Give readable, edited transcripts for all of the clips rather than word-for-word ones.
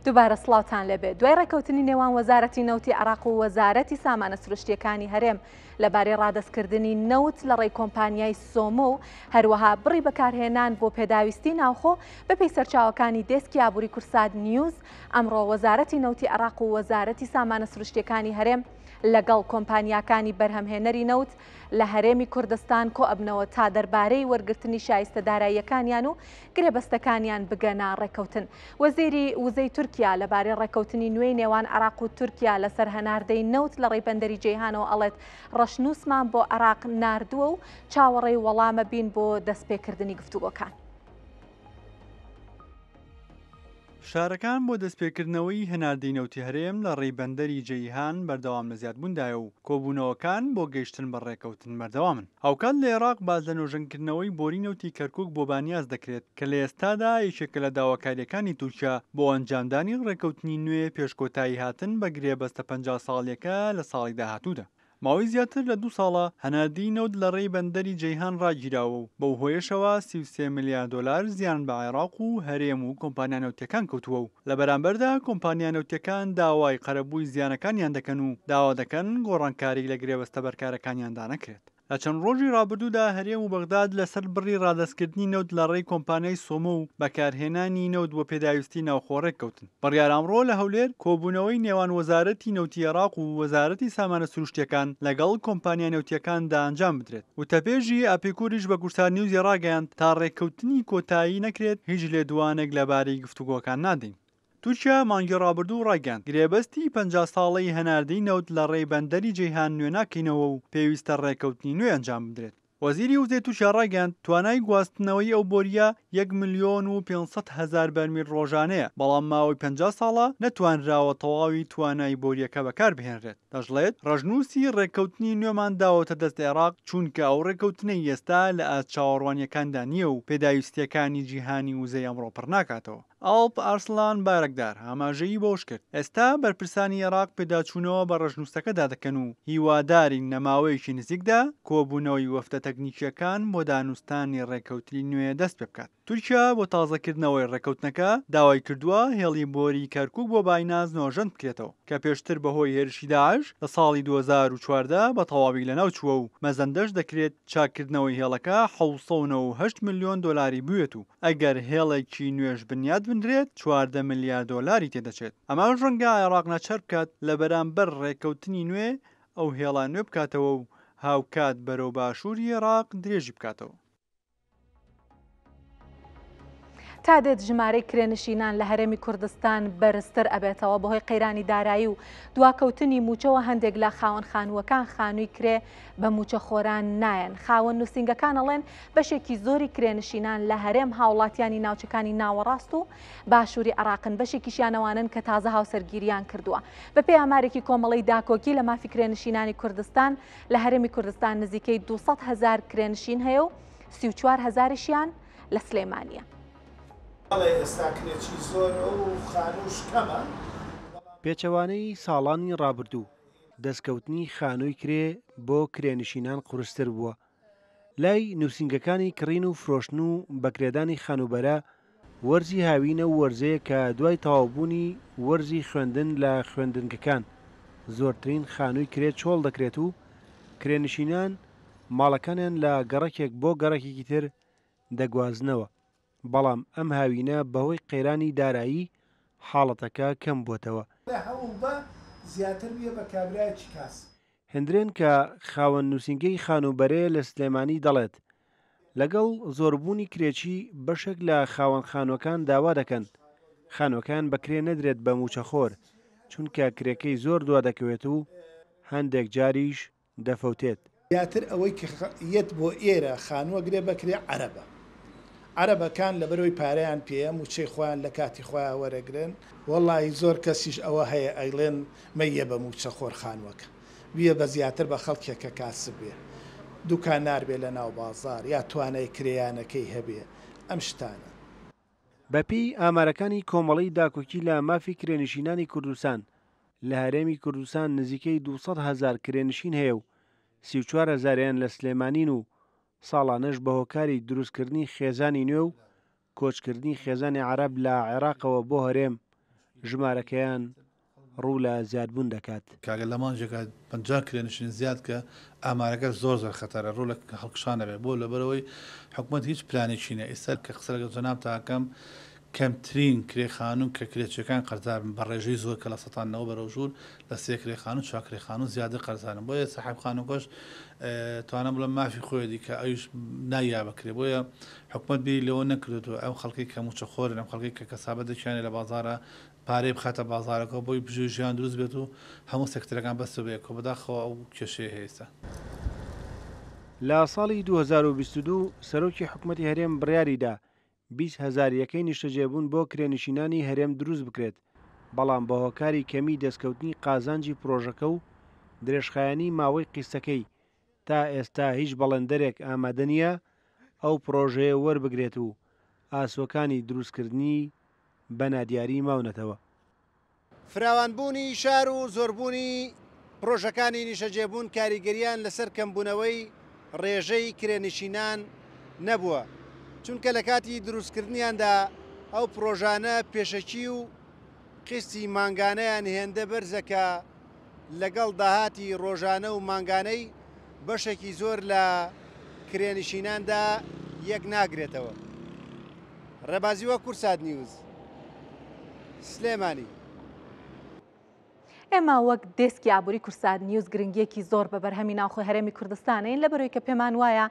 دووبارە سڵاوتان لێبێ. دوای ڕێککەوتنی نێوان وەزارەتی نەوتی عێراق و وەزارەتی سامانە سروشتییەکانی هەرێم لەبارەی ڕادەستکردنی نەوت لە ڕێی کۆمپانیای سۆمۆ و هەروەها بڕی بەکارهێنان بۆ پێداویستی ناوخۆ، بەپێی سەرچاوەکانی دێسکی ئابووری کوردسات نیوز، ئەمڕۆ وەزارەتی نەوتی عێراق و وەزارەتی سامانە سروشتییەکانی هەرێم لەگەڵ کۆمپانیاکانی بەرهەمهێنەری نەوت لە هەرێمی کوردستان کۆئەبنەوە تا دەربارەی وەرگرتنی شایستە داراییەکانیان و گرێبەستەکانیان بگەنە ڕێککەوتن. وەزیری وزەی تورکیا لەبارەی ڕێککەوتنی نوێی نێوان عێراق و تورکیا لەسەر هەناردەی نەوت لە ڕێی بەندەری جەیهانەوە ئەڵێت ڕەشنووسمان بۆ عێراق ناردووە و چاوەڕێی وەڵامە بین بۆ دەستپێکردنی گفتوگۆکان. فشارەکان بۆ دەستپێکردنەوەی هەناردەی نەوتی هەرێم لە ڕێی بەندەری جەیهان بەردەوام لە زیادبووندایە و کۆبوونەوەکان بۆ گەیشتن بە ڕێککەوتن بەردەوامن. هاوکات لە ئێراق باس لە نۆژەنکردنەوەی بۆری نەوتی کەرکوک بۆ بانیاس دەکرێت کە لە ئێستادا یەکێکە لە داواکارییەکانی تورکیا بۆ ئەنجامدانی ڕێککەوتنی نوێ پێش کۆتاییهاتن بە گرێبەستە 50 ساڵییەکە لە ساڵی داهاتوودا. ماوەی زیاتر لە دوو ساڵە هەناردەی نەوت لە ڕێی بەندەری جەیهان ڕاگیراوە و بەو هۆیەشەوە 33 ملیار دۆلار زیان بە عێراق و هەرێم و کۆمپانیا نەوتییەکان کەوتووە و لە بەرامبەردا کۆمپانیا نەوتییەکان داوای قەرەبووی زیانەکانیان دەکەن و داوا دەکەن گۆڕانکاری لە گرێبەستە بەرکارەکانیاندا نەکرێت. لە چەند ڕۆژی ڕابردوودا هەرێم و بەغداد لەسەر بڕی ڕادەستکردنی نەوت لە ڕێی کۆمپانیای سۆمۆ و بەکارهێنانی نەوت بۆ پێداویستی ناوخۆ ڕێککەوتن. بڕیارە ئەمڕۆ لە هەولێر کۆبوونەوەی نێوان وەزارەتی نەوتی عێراق و وەزارەتی سامانە سروشتییەکان لەگەڵ کۆمپانیا نەوتییەکاندا ئەنجام بدرێت. وتەبێژی ئاپیکوریش بە کوردسات نیوزی ڕاگەیاند، تا ڕێککەوتنی کۆتایی نەکرێت هیچ لێدوانێک لەبارەی گفتوگۆکان نادەین. تورکیا مانگی ڕابردوو ڕایگەیاند، گرێبەستی 50 ساڵەی هەناردەی نەوت لە ڕێی بەندەری جەیهان نوێ ناکەینەوە و پێویستە ڕێککەوتنی نوێ ئەنجام بدرێت. وەزیری وزەی تورکیا ڕایگەیاند، توانای گواستنەوەی ئەو بۆرییە یەک ملیۆن و 500 هەزار بەرمیل ڕۆژانەیە، بەڵام ماوەی 50 ساڵە نەتوانراوە تەواوی توانای بۆرییەکە بەکاربهێنرێت. دەشڵێت، ڕەشنووسی ڕێککەوتنی نوێمان داوەتە دەست عێراق، چونکە ئەو ڕێککەوتنەی ئێستا لە ئاست چاوەڕوانییەکاندا نییە و پێداویستییەکانی جیهانی وزەی ئەمڕۆ پڕناکاتەوە. ئاڵپ ئارسلان بایرەکدار ئاماژەی بەوەشکرد، ئێستا بەرپرسانی عێراق پێداچوونەوە بە ڕەشنووسەکەدا دەکەن و هیوادارین لە ماوەیەکی نزیکدا کۆبوونەوەی وەفدە تەکنیکییەکان بۆ دانوستانی ڕێککەوتنی نوێ دەستپێبکات. تورکیا بۆ تازەکردنەوەی ڕێککەوتنەکە داوای کردووە هێڵی بۆری کەرکوک بۆ بایناز نۆژەن بکرێتەوە کە پێشتر بەهۆی هێرشی داعش لە ساڵی 2014 بە تەواوی لەناوچووە و مەزەندەش دەکرێت چاککردنەوەی هێڵەکە 798 ملیۆن دۆلاری بوێت و ئەگەر هێڵێکی نوێش بنیات بنرێت 14 ملیار دۆلاری تێدەچێت. ئەمەش ڕەنگە عێراق ناچار بکات لە بەرامبەر ڕێککەوتنی نوێ ئەو هێڵە نوێ بکاتەوە و هاوکات بەرەو باشووری عێراق درێژی بکاتەوە. تا دێت ژمارەی کرێنشینان لە هەرێمی کوردستان بەرزتر ئەبێتەوە بەهۆی قەیرانی دارایی و دواکەوتنی مووچەوە هەندێک لە خاوەن خانووەکان خانووی کرێ بە مووچەخۆران نایەن. خاوەن نووسینگەکان ئەڵێن بەشێکی زۆری کرێنشینان لە هەرێم هاوڵاتیانی ناوچەکانی ناوەڕاست و باشووری عێراقن، بەشێکیشیان ئەوانەن کە تازە هاوسەرگیریان کردووە. بەپێی ئامارێکی کۆمەڵەی داکۆکی لە مافی کرێنشینانی کوردستان، لە هەرێمی کوردستان نزیکەی 200 هەزار کرێنشین هەیە و 34 هەزاریشیان لە سلێمانییە. بەڵێ ئێستا کرێچی زۆرە و خانووش کەمە، بەڵام. پێچەوانەی ساڵانی ڕابردوو، دەستکەوتنی خانووی کرێ بۆ کرێنشینان قورستر بووە. لای نووسینگەکانی کڕین و فرۆشتن و بەکرێدانی خانووبەرە، وەرزی هاوین ئەو وەرزەیە کە دوای تەواوبوونی وەرزی خوێندن لە خوێندنگەکان زۆرترین خانووی کرێ چۆڵ دەکرێت و کرێنشینان ماڵەکانیان لە گەڕەکێک بۆ گەڕەکێکی تر دەگوازنەوە، بەڵام ئەم هاوینە بەهۆی قەیرانی دارایی حاڵەتەکە کەمبووەتەوە. هەوڵبە زیاتر بیە بە کابرایەکی کاسب. هندرێن کە خاوەن نووسینگەی خانووبەرەیە لە سلێمانی دەڵێت، لەگەڵ زۆربوونی کرێچی بەشێک لە خاوەن خانووەکان داوا دەکەن خانووەکەیان بە کرێ نەدرێت بە مووچەخۆر، چونکە کرێکەی زۆر دوادەکەوێت و هەندێک جاریش دەفەوتێت. زیاتر ئەوەی کە یەت بۆ ئێرە خانووە گرێ بەکرێ عەرەبە. عەرەبەکان لەبەرئەوەی پارەیان پێیە مووچەی خۆیان لە کاتی خۆیا وەرەگرن. وەڵاهی زۆر کەسیش ئەوە هەیە ئەیڵێن مەیە بە مووچە خۆر خانووەکە بیە بە زیاتر بە خەڵکێک کە کاسب بێ دوکانار بێ لە ناو بازاڕ یا توانای کرێیانەکەی هەبێ ئەم شتانە. بەپێی ئامارەکانی کۆمەڵەی داکۆکی لە مافی کرێنشینانی کوردستان، لە هەرێمی کوردستان نزیکەی 200 هەزار کرێنشین هەیە و 34 هەزاریان لە سلێمانین و ساڵانەش بە هۆکاری دروستکردنی خێزانی نوێ و کۆچکردنی خێزانی عەرەب لە عێراقەوە بۆ هەرێم، ژمارەکەیان ڕوو لە زیادبوون دەکات. کاکە لە مانگێکا 50 کرێنشین زیاد کە ئامارەکە زۆر زۆر خەتەرە ڕوو لە هەڵکشان ئەبێ بۆ لەبەرئەوەی حکومەت هیچ پلانێکی نیە ئیستا کە قسە لەگەڵ جەنابتا ئەکەم کەمترین کرێ خانوو کە کرێچیەکان قەرزار بن بە ڕێژەی زۆر کە لە سەتان نەوە بەرەو ژوور لە سێ کرێ خانوو چوار کرێ خانوو زیاتر قەرزارن بۆیە سەحێب خانووکەش توانم بڵێم مافی خۆیەتی کە ئەویش نایا بەکرێ بۆیە حکومەت بیری لەوە نەکردۆتەوە ئەم خەڵکەی کە مووچەخۆرن ئەم خەڵکەی کە کەسابەتێکیان لە بازاڕە پارەی بخاتە بازاڕەکەوە بۆی بژێوی ژیان دروست بێت و هەموو سێکتەرەکان بەستێ بەیەکەوە بەداخەوە ئەو کێشەیە هەیە ئێستا. لە ساڵی 2022 سەرۆکی حکومەتی هەرێم بڕیاریدا 20 هەزار یەکەی نیشتەجێبوون بۆ کرێنشینانی هەرێم دروست بکرێت، بەڵام بەهۆکاری کەمی دەستکەوتنی قازانجی پرۆژەکە و درێژخایەنی ماوەی قیستەکەی تا ئێستا هیچ بەڵێندەرێک ئامادە نییە ئەو پرۆژەیە وەربگرێت و ئاسۆکانی دروستکردنی بە نادیاری ماونەتەوە. فراوانبوونی شار و زۆربوونی پڕۆژەکانی نیشەجێبوون کاریگەرییان لەسەر کەمبوونەوەی ڕێژەی کرێنشینان نەبووە، چونکە لە کاتی دروستکردنیاندا ئەو پڕۆژانە پێشەکی و قیستی مانگانەیان هێندە بەرزە کە لەگەڵ داهاتی ڕۆژانە و مانگانەی بەشێکی زۆر لە کرێنشیناندا یەک ناگرێتەوە. ڕێبازی وە کوردسات نیوز، سلێمانی. ئێمە وەک دێسکی ئابووری کوردسات نیوز گرنگیەکی زۆر بە بەرهەمی ناوخۆی هەرێمی کوردستانین لەبەرەوەی کە پێمان وایە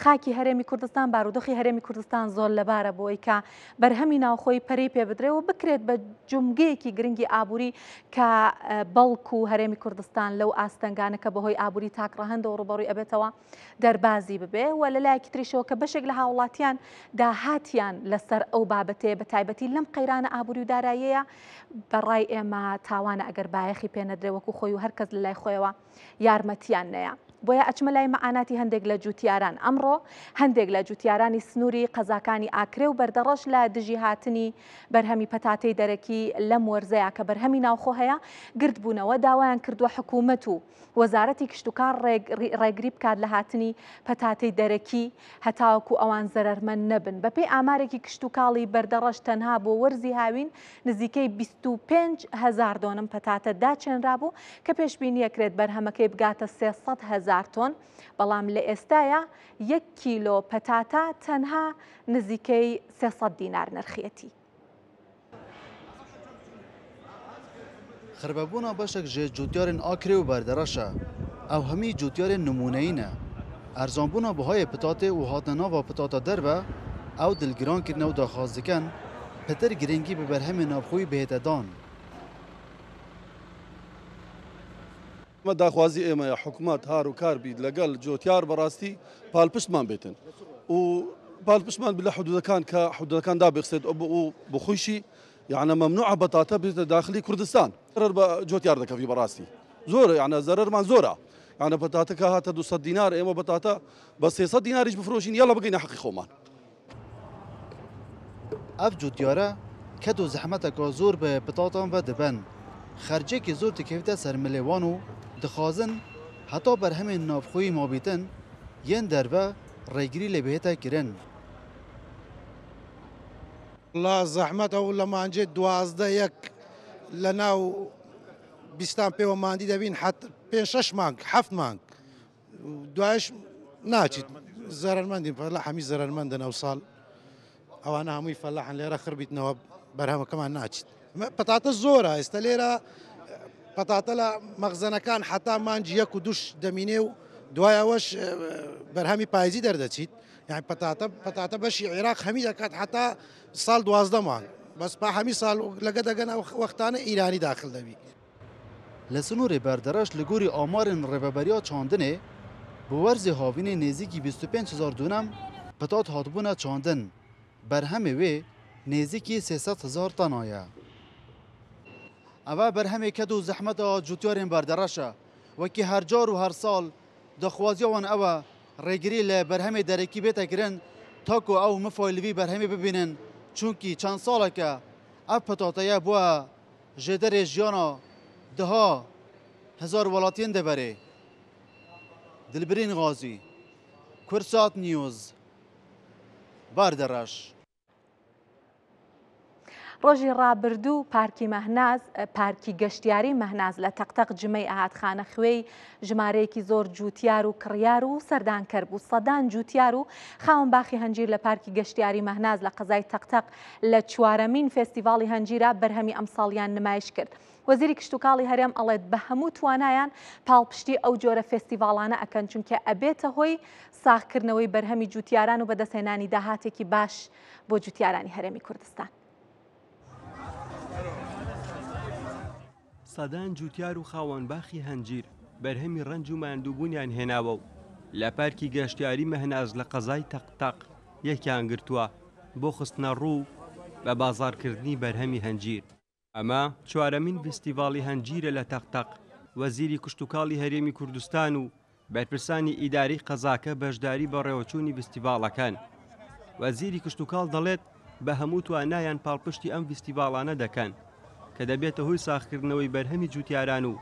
خاکی هەرێمی کوردستان بارودۆخی هەرێمی کوردستان زۆر لەبارە بۆی کە بەرهەمی ناوخۆی پەرەی پێ بدرێ و بکرێت بە جومگەیەکی گرنگی ئابووری کە بەڵکو هەرێمی کوردستان لەو ئاستەنگانە کە بەهۆی ئابووری تاکڕەهەندەوە ڕووبەڕووی ئەبێتەوە دەربازی ببێ و لە لایەکی تریشەوە کە بەشێک لە هاوڵاتیان داهاتیان لەسەر ئەو بابەتەیە بە تایبەتی لەم قەیرانە ئابووری و داراییەیە بە ڕای ئێمە تاوانە ئەگەر بایەخی پێ نەدرێ وەکو خۆی و هەر کەس لە لای خۆیەوە یارمەتیان نەیە. بۆیە ئەچمە لای مەعاناتی هەندێک لە جوتیاران. ئەمڕۆ هەندێک لە جوتیارانی سنووری قەزاکانی ئاکرێ و بەردەڕەش لە دژی هاتنی بەرهەمی پەتاتەی دەرەکی لەم وەرزەیا کە بەرهەمی ناوخۆ هەیە گردبوونەوە داوایان کردووە حکوومەت و وەزارەتی کشتوکاڵ ڕێگری بکات لە هاتنی پەتاتەی دەرەکی هەتاوەکو ئەوان زەرەرمەند نەبن. بەپێی ئامارێکی کشتوکاڵی بەردەڕەش تەنها بۆ وەرزی هاوین نزیکەی 25 هەزار دۆنم پەتاتە داچێنرابوو کە پێشبینیەکرێت بەرهەمەکەی بگاتە 300 هەزار تۆن، بەڵام لە ئێستایا یەک کیلۆ پەتاتە تەنها نزیکەی 300 دینار نرخیەتی. Xirbebûna beşek ji cotyarên Akrê û Berdereş e. Ew hemî cotyarên nimûneyî ne. Erzanbûna bihayê pitatê û hatina nava pitata derve ew dilgiran kirine û daxwaz dikin pitir giringî bi berhemên navxweyî bihête dan. ئەمە داخوازی ئێمەیە حکومەت هار و کار بیت لەگەڵ جۆتیار بەڕاستی پاڵپشتمان بێتن و پاڵپشتمان بێت لە حدودەکان کە حدودەکان دابخسێت و بخۆیشی یعنی مەمنوعە بەتاتە بێتە داخلی کوردستان زەرەر بە جۆتیار دەکەوی بەڕاستی زۆر یعنی زەرەرمان زۆرە یعنی پەتاتەکە هاتە 200 دینار ئێمە بەتاتە بە 300 دیناریش بفرۆشین یاڵا بگەینە حەقی خۆمان. Ev cotyare ked û zehmeteka zor bi pitatan ve dibin. Xercekî zor dikevite ser milê wan û dixwazin heta berhemên navxweyî mabîtin yên derve rêgirî lê bihête kirin. وەڵا زەحمەتە و لە مانجێ 12 یەک لە ناو بیستان پێوە ماندی دەبین حەت پێ شەش مانگ حەفت مانگ دوایش ناچیت زەرەرمەندین فەلاح هەمی زەرەرمەندن ئەو ساڵ ئەوانە هەمووی فەلاحن لێرە خربیتنەوە بەرهەمەکەمان ناچیت پەتاتە زۆرە ئێستا لێرە پەتاتە لە مەخزەنەکان حتا مانجی یەک و دوش دەمینێ و دوای ئەوەش بەرهەمی پایزی دەردەچیت یعنی پەتاتە پەتاتە بەشی عێراق هەمی دەکات حتا ساڵ 12 مانگ بەس پا هەمی ساڵ لەگە دەگەن ئەو وەختانە ئیرانی داخل دەبی. Li Sinûrê Berdereş li gorî amarên Rêveberiya Çandinê bi werzê havînê nêzîkî 25 hezar dûnem pitat hatibûne çandin. Berhemê wê nêzîkî 300 hezar tana ye. Ev berhemê ked û zehmeta cotyarên Berdereş e. Wekî her car û her sal daxwaziya wan ew e rêgirî li berhemê derekî bête kirin ta ku ew mifayê li vî berhemê bibînin çunkî çend salek e ev petateye bûye jêderê jiyana deha hezar welatiyên deverê. Dilbirîn Gazî, Kurdsat News, Berdereş. ڕۆژی ڕابردوو پارکی مەهناز، پارکی گەشتیاری مەهناز لە تەقتەق جمەی ئەهات خانە خوێی ژمارەیەکی زۆر جووتیار و کڕیار و سەردانکەر بوو. سەدان جووتیار و خاوەن باخی هەنجیر لە پارکی گەشتیاری مەهناز لە قەزای تەقتەق لە چوارەمین فێستیڤاڵی هەنجیرا بەرهەمی ئەمساڵیان نمایش کرد. وەزیری کشتوکاڵی هەرێم ئەڵێت بە هەموو توانایان پاڵپشتی ئەو جۆرە فێستیڤاڵانە ئەکەن چونکە ئەبێتە هۆی ساغکردنەوەی بەرهەمی جووتیاران و بەدەستهێنانی داهاتێکی باش بۆ جوتیارانی هەرێمی کوردستان. سەدان جوتیار و خاوەن باخی هەنجیر بەرهەمی ڕەنج و ماندووبوونیان هێناوە و لە پارکی گەشتیاری مەهناز لە قەزای تەق تەق یەکیان گرتووە بۆ خستنەڕوو و بە بازاڕکردنی بەرهەمی هەنجیر. ئەمە چوارەمین ڤیستیڤاڵی هەنجیرە لە تەق تەق، وەزیری کشتوکاڵی هەرێمی کوردستان و بەرپرسانی ئیدارەی قەزاکە بەشداری بەڕێوەچوونی ڤیستیڤاڵەکەن. وەزیری کشتوکاڵ دەڵێت، بە هەموو توانایان پاڵپشتی ئەم ڤیستیڤاڵانە دەکەن، کە دەبێتە هۆی ساغکردنەوەی بەرهەمی جوتیاران و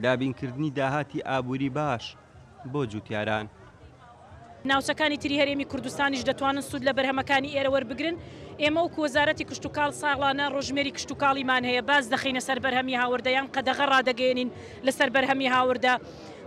دابینکردنی داهاتی ئابووری باش بۆ جوتیاران. ناوچەکانی تری هەرێمی کوردستانیش دەتوانن سوود لە بەرهەمەکانی ئێرە وەربگرن، ئێمە وەکو وەزارەتی کشتوکاڵ ساڵانە ڕۆژمێری کشتوکاڵیمان هەیە، باج دەخەینە سەر بەرهەمی هاوردە یان قەدەغە ڕادەگەیەنین لەسەر بەرهەمی هاوردە،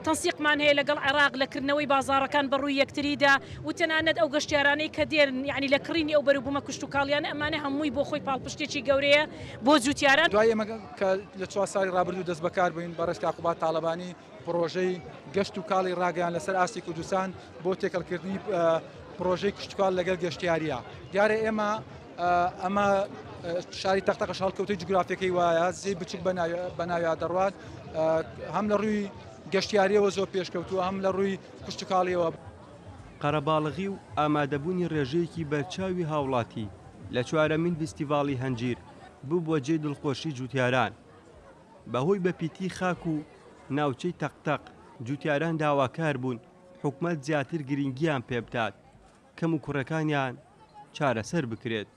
تەنسیقمان هەیە لەگەڵ عێراق لە کردنەوەی بازاڕەکان بەڕووی یەکتریدا و تەنانەت ئەو گەشتیارانەی کە دێن یانی لە کڕینی ئەو بەروبوومە کشتوکاڵیانە ئەمانە هەمووی بۆ خۆی پاڵپشتێکی گەورەیە بۆ جوتیاران. دوای ئێمە کە لە چوار ساڵی ڕابردوو دەستبەکار بووین، بەڕێز کاک قوباد تاڵەبانی پڕۆژەی گەشت و کاڵی ڕاگەیان لەسەر ئاستی کوردستان بۆ تێکەڵکردنی پڕۆژەی کشتتوکاڵ لەگەڵ گەشتیاریە دیارە ئێمە ئەمە شاری تەختەقەش هەڵکەوتەی جوگرافیەکەی وایە زی بچوک بە ناویا دەڕوات هەم لە ڕووی گەشتیاریەوە زۆر پێشکەوتووە هەم لە ڕووی کشتتوکاڵیەوە. قەرەباڵغی و ئامادەبوونی ڕێژەیەکی بەرچاوی هاوڵاتی لە چوارەمین ڤیستیڤاڵی هەنجیر ببووە جێی دڵخۆشی جوتیاران. بەهۆی بەپیتی خاک و ناوچەی تەق تەق، جوتیاران داواکار بوون حکومەت زیاتر گرنگییان پێبدات، کەموکوڕیەکانیان چارەسەر بکرێت.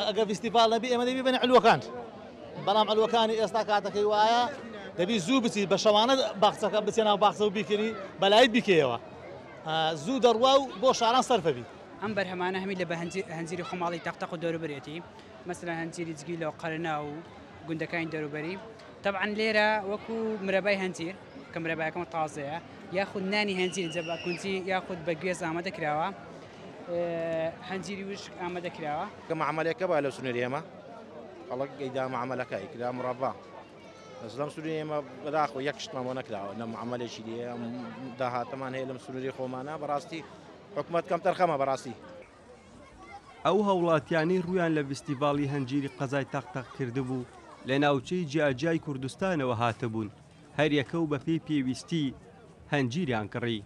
ئەگەر ڤیستیڤاڵ نەبی ئێمە دەبی بێنە عەلوەکان، بەڵام عەلوەکانی ئێستا کاتەکەی وایە دەبی زوو بچی بە شەوانە باخچەکە بچێ ناو باخچە و بیکەری بەلایت بیکەیەوە زوو دەڕوا و بۆ شاران سەرفە بی. ئەم بەرهەمانە هەمی لە بە هەنجیری خۆماڵی تەق تەق و دەوروبەرێتی. مەسەلەن هەنجیری جگیلە و قەرەنا و گوندەکانی دەوروبەری تەبعەن لێرە وەکو مرەبای هەنجیر کە مرەبایەکەمە تازەیە یاخود نانی هەنجیر جە بە کونجی یاخود بە گوێز ئامادە کراوە هەنجیری وشک ئامادە کراوە. کە معامەلەکە با لەو سنووری ئێمە خەڵک ئەیدا معامەلەکە ئەیکرا مڕەبا بەس لەم سنووری ئێمە بەداخەوە یەک شتمان بۆ نەکراوە نە معامەلێکی لێ داهاتەمان هەیە لەم سنووری خۆمانە بەڕاستی حکومەت کەمتەرخەمە بەڕاستی. ئەو هاوڵاتیانەی ڕوویان لە ڤیستیڤاڵی هەنجیری قەزای تەق تەق کردبوو لە ناوچەی جیاجیای کوردستانەوە هاتبوون، هەریەکە و بەپێی پێویستی هەنجیریان کڕی.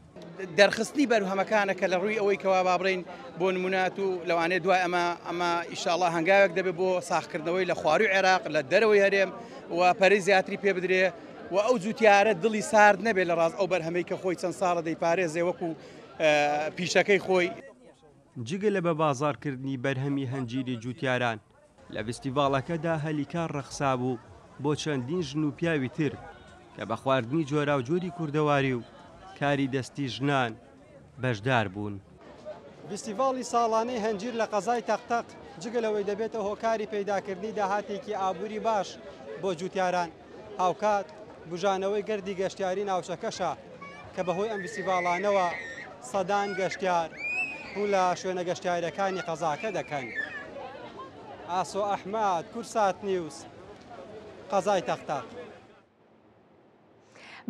دەرخستنی بەرهەمەکانە کە لە ڕووی ئەوەی کەوا با بڵێین بۆ نموونە تو لەوانەیە دوای ئەمە ئەمە ئیشاڵا هەنگاوێک دەبێت بۆ ساغکردنەوەی لە خواروی عێراق لە دەرەوەی هەرێم و پەرەی زیاتری پێ بدرێ و ئەو جوتیارە دڵی سارد نەبێت لە ڕاست ئەو بەرهەمەی کە خۆی چەند ساڵە دەیپارێزێ وەکو پیشەکەی خۆی. جگە لە بەبازاڕکردنی بەرهەمی هەنجیری جوتیاران، لە ڤیستیڤاڵەکەدا هەلی کار ڕەخسابوو بۆ چەندین ژن و پیاوی تر کە بە خواردنی جۆراوجۆری کوردەواری و کاری دەستی ژنان بەشدار بوون. ڤیستیڤاڵی ساڵانەی هەنجیر لە قەزای تەق تەق جگە لەوەی دەبێتە هۆکاری پەیداکردنی داهاتێکی ئابووری باش بۆ جوتیاران، هاوکات بوژانەوەی گردی گەشتیاری ناوچەکەشە کە بەهۆی ئەم ڤیستیڤاڵانەوە سەدان گەشتیار ڕوو لە شوێنە گەشتیاریەکانی قەزاکە دەکەن. ئاسۆ ئەحمەد، کوردسات نیوز، قەزای تەقتەق.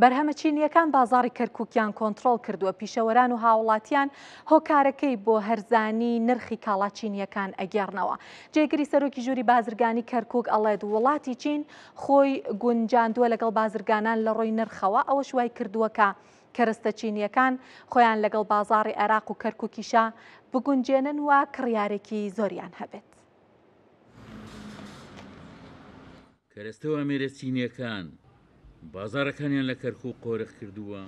بەرهەمە چینییەکان بازاڕی کەرکوکیان کۆنتڕۆڵ کردووە، پیشەوەران و هاوڵاتیان هۆکارەکەی بۆ هەرزانی نرخی کاڵا چینییەکان ئەگێڕنەوە. جێگری سەرۆکی ژووری بازرگانی کەرکوک ئەڵێت وڵاتی چین خۆی گونجاندووە لەگەڵ بازرگانان لە ڕووی نرخەوە، ئەوەش وای کردووە کە کەرەستە چینییەکان خۆیان لەگەڵ بازاڕی عێراق و کەرکوکیشا بگونجێنن و کڕیارێکی زۆریان هەبێت. کەرەستە و ئامێرە چینییەکان بازاڕەکانیان لە کەرکووک قۆرخ کردووە.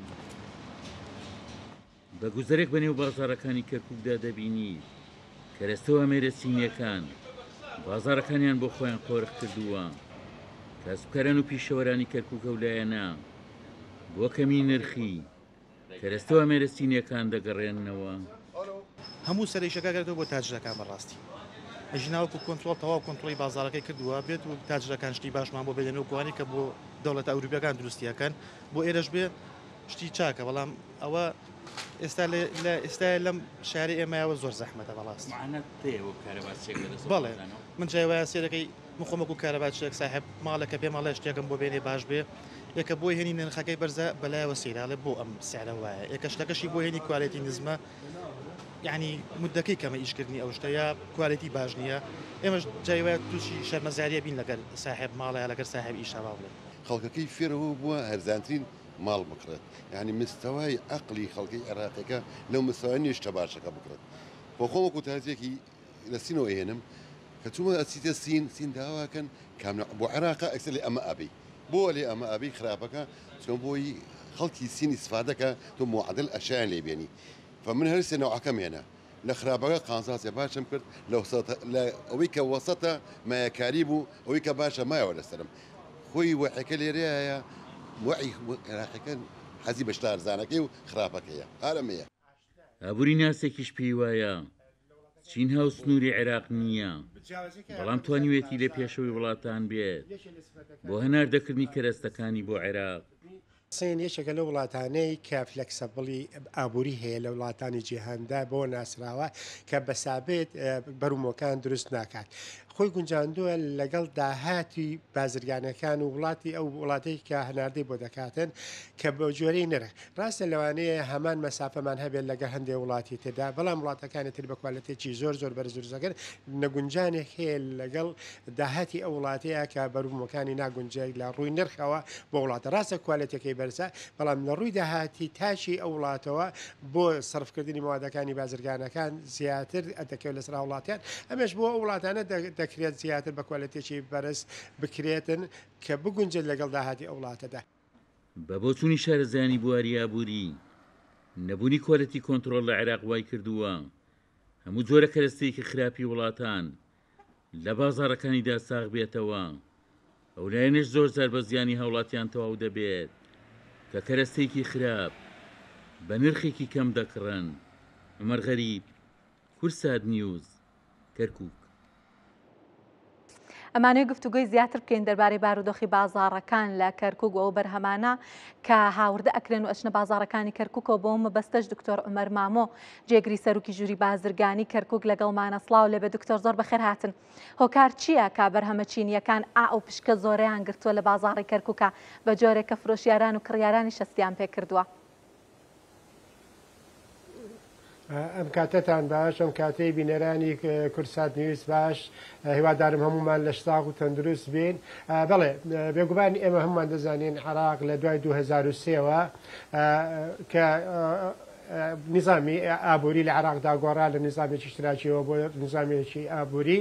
بە گوزەرێک بەنێو بازاڕەکانی کەرکووکدا دەبینیت کەرەستە و ئامێرە چینییەکان بازاڕەکانیان بۆ خۆیان قۆرخ کردووە. کاسبکاران و پیشەوەرانی کەرکووک ئەو لایەنە بۆ کەمی نرخی کەرەستە و ئامێرە چینیەکان دەگەڕێننەوە. هەموو سەرئیشەکە گەرێتەوە بۆ تاجرەکان بەڕاستی. ئەژینا وەکو کۆنترۆڵ تەواو کۆنترۆڵی بازاڕەکەی کردووە، بێت و تاجرەکان شتی باشمان بۆ بێنن وەکو ئەوانەی کە بۆ دەوڵەتە ئەوروپیەکان دروستی ئەکەن بۆ ئێرەش بێ شتی چاکە، بەڵام ئەوە ئێستا لە ئێستا لەم شاری ئێمەوە زۆر زەحمەتە بەڕاست. معانات هەیە وەک کارەباچیەک بەدەست بەڵێ من جای وایە سێرەکەی من خۆم وەکو کارەباچیەک ساحێب ماڵێکە پێم ئەڵێ شتێکم بۆ بێنێ باش بێ یەکە بۆی هێنی نرخەکەی بەرزە بەلایەوە سەیرە ئەڵێ بۆ ئەم سعرە وایە یەکە شتەکەشی بۆ هێنی کوالێتی نزمە یعنی مدەکەی کەمە ئیشکردنی ئەو شتە یا کوالێتی باش نییە ئێمەش جای وایە تووشی شەرمەزاریە بین لەگەر ساحێب ماڵە یا لەگەر ساحێب ئیشە با بڵێین. خەڵکەکەی فێرەوە بووە هەرزانترین ماڵ بکڕێت یانی مستەوای عەقڵی خەڵکی عێراقیەکە لەو مستەوای نیە شتە باشەکە بکڕێت بۆ خۆم وەکو تاجێکی لە سینەوە ئەهێنم کە چوومە ئەچیتە سین سین داواکەن کام بۆ عێراقە ئەکسەر لێ ئەمە ئەبی بۆ لێ ئەمە ئەبی خراپەکە چۆن بۆی خەڵکی سین ئیسفادەکە تۆ معادل ئەشیان لێ بێنی فمن هەر سێ نەوعەکەم هێنا لە خراپەکە قازانجێ باشم کرد لە وسەتە لە ئەوەی کە وەسەتە مایەکاری بوو ئەوەی کە باشە مایەوە لەسەرم خۆی وەعیەکە لێرەیە وەعی عێراقیەکە حەزی بە شتە هەرزانەکەی و خراپەکەیە هەر ئەمەیە. ئابووریناسێکیش پێی وایە چین هاوسنووری عێراق نییە، بەڵام توانیویەتی لە پێشەوەی وڵاتان بێت بۆ هەناردەکردنی کەرەستەکانی بۆ عێراق. سین یەکێکە لەو وڵاتانەی کە flexible ی ئابووری هەیە لە وڵاتانی جیهاندا بەوە ناسراوە کە بە سابت بەرومۆکان دروست ناکات. خۆی گونجاندووە لەگەڵ داهاتی بازرگانەکان و وڵاتی ئەو وڵاتەی کە هەناردەی بۆ دەکاتن کە بە جۆرەی نرخ ڕاستە لەوانەیە هەمان مەسافەمان هەبێت لەگەڵ هەندێک وڵاتی تردا بەڵام وڵاتەکانی تر بە کوالێتێکی زۆر زۆر بەرز دروست دەکەن نەگونجانێک هەیە لەگەڵ داهاتی ئەو وڵاتەیە کە بەروبوومەکانی ناگونجێت لە ڕووی نرخەوە بۆ وڵاتە ڕاستە کوالێتەکەی بەرزە بەڵام لە ڕووی داهاتی تاکی ئەو وڵاتەوە بۆ سەرفکردنی مەوادەکانی بازرگانەکان زیاتر دەکەوێت لەسەر هاوڵاتیان ئەمەش بۆ ئەو وڵاتانە دەکرێت زیاتر بە کوالێتێکی بەرز بکرێتن کە بگونجێت لەگەڵ داهاتی ئەو وڵاتەدا. بە بۆچوونی شارەزایانی بواری ئابووری، نەبوونی کوالێتی کۆنترۆڵ لە عێراق وایکردووە هەموو جۆرە کەرەستەیەکی خراپی وڵاتان لە بازاڕەکانیدا ساغ بێتەوە، ئەو لایەنەش زۆر جار بە زیانی هاوڵاتیان تەواو دەبێت کە کەرەستەیەکی خراپ بە نرخێکی کەم دەکڕن. عومەر غەریب، کوردسات نیوز، کەرکوک. ئەمانەوێت گفتوگۆی زیاتر بکەین دەربارەی بارودۆخی بازاڕەکان لە کەرکوک و ئەو بەرهەمانە کە هاوردە ئەکرێن و ئەچنە بازاڕەکانی کەرکوکەوە بۆ مەبەستەش دکتۆر عومەر مامۆ جێگری سەرۆکی ژووری بازرگانی کەرکوک لەگەڵمانە سڵاو لێبێ دکتۆر زۆر بەخێر هاتن هۆکار چییە کە بەرهەمە چینییەکان ئا ئەو پشکە زۆرەیان گرتووە لە بازاڕی کەرکوکا بە جۆرێک کە فرۆشیاران و کڕیارانیش هەستیان پێ کردووە؟ ئەم کاتەتان باش ئەم کاتەی بینەرانی کوردسات نیوز باش هیوادارم هەمومان لەش ساغ و تەندروست بین بەڵێ بێگومان ئێمە هەمومان دەزانین عراق لە دوای 2003ەوە کە نیزامی ئابووری لە عێراقدا گۆڕا لە نیزامێکی ئیشتراکیەوە بۆ نیزامێکی ئابووری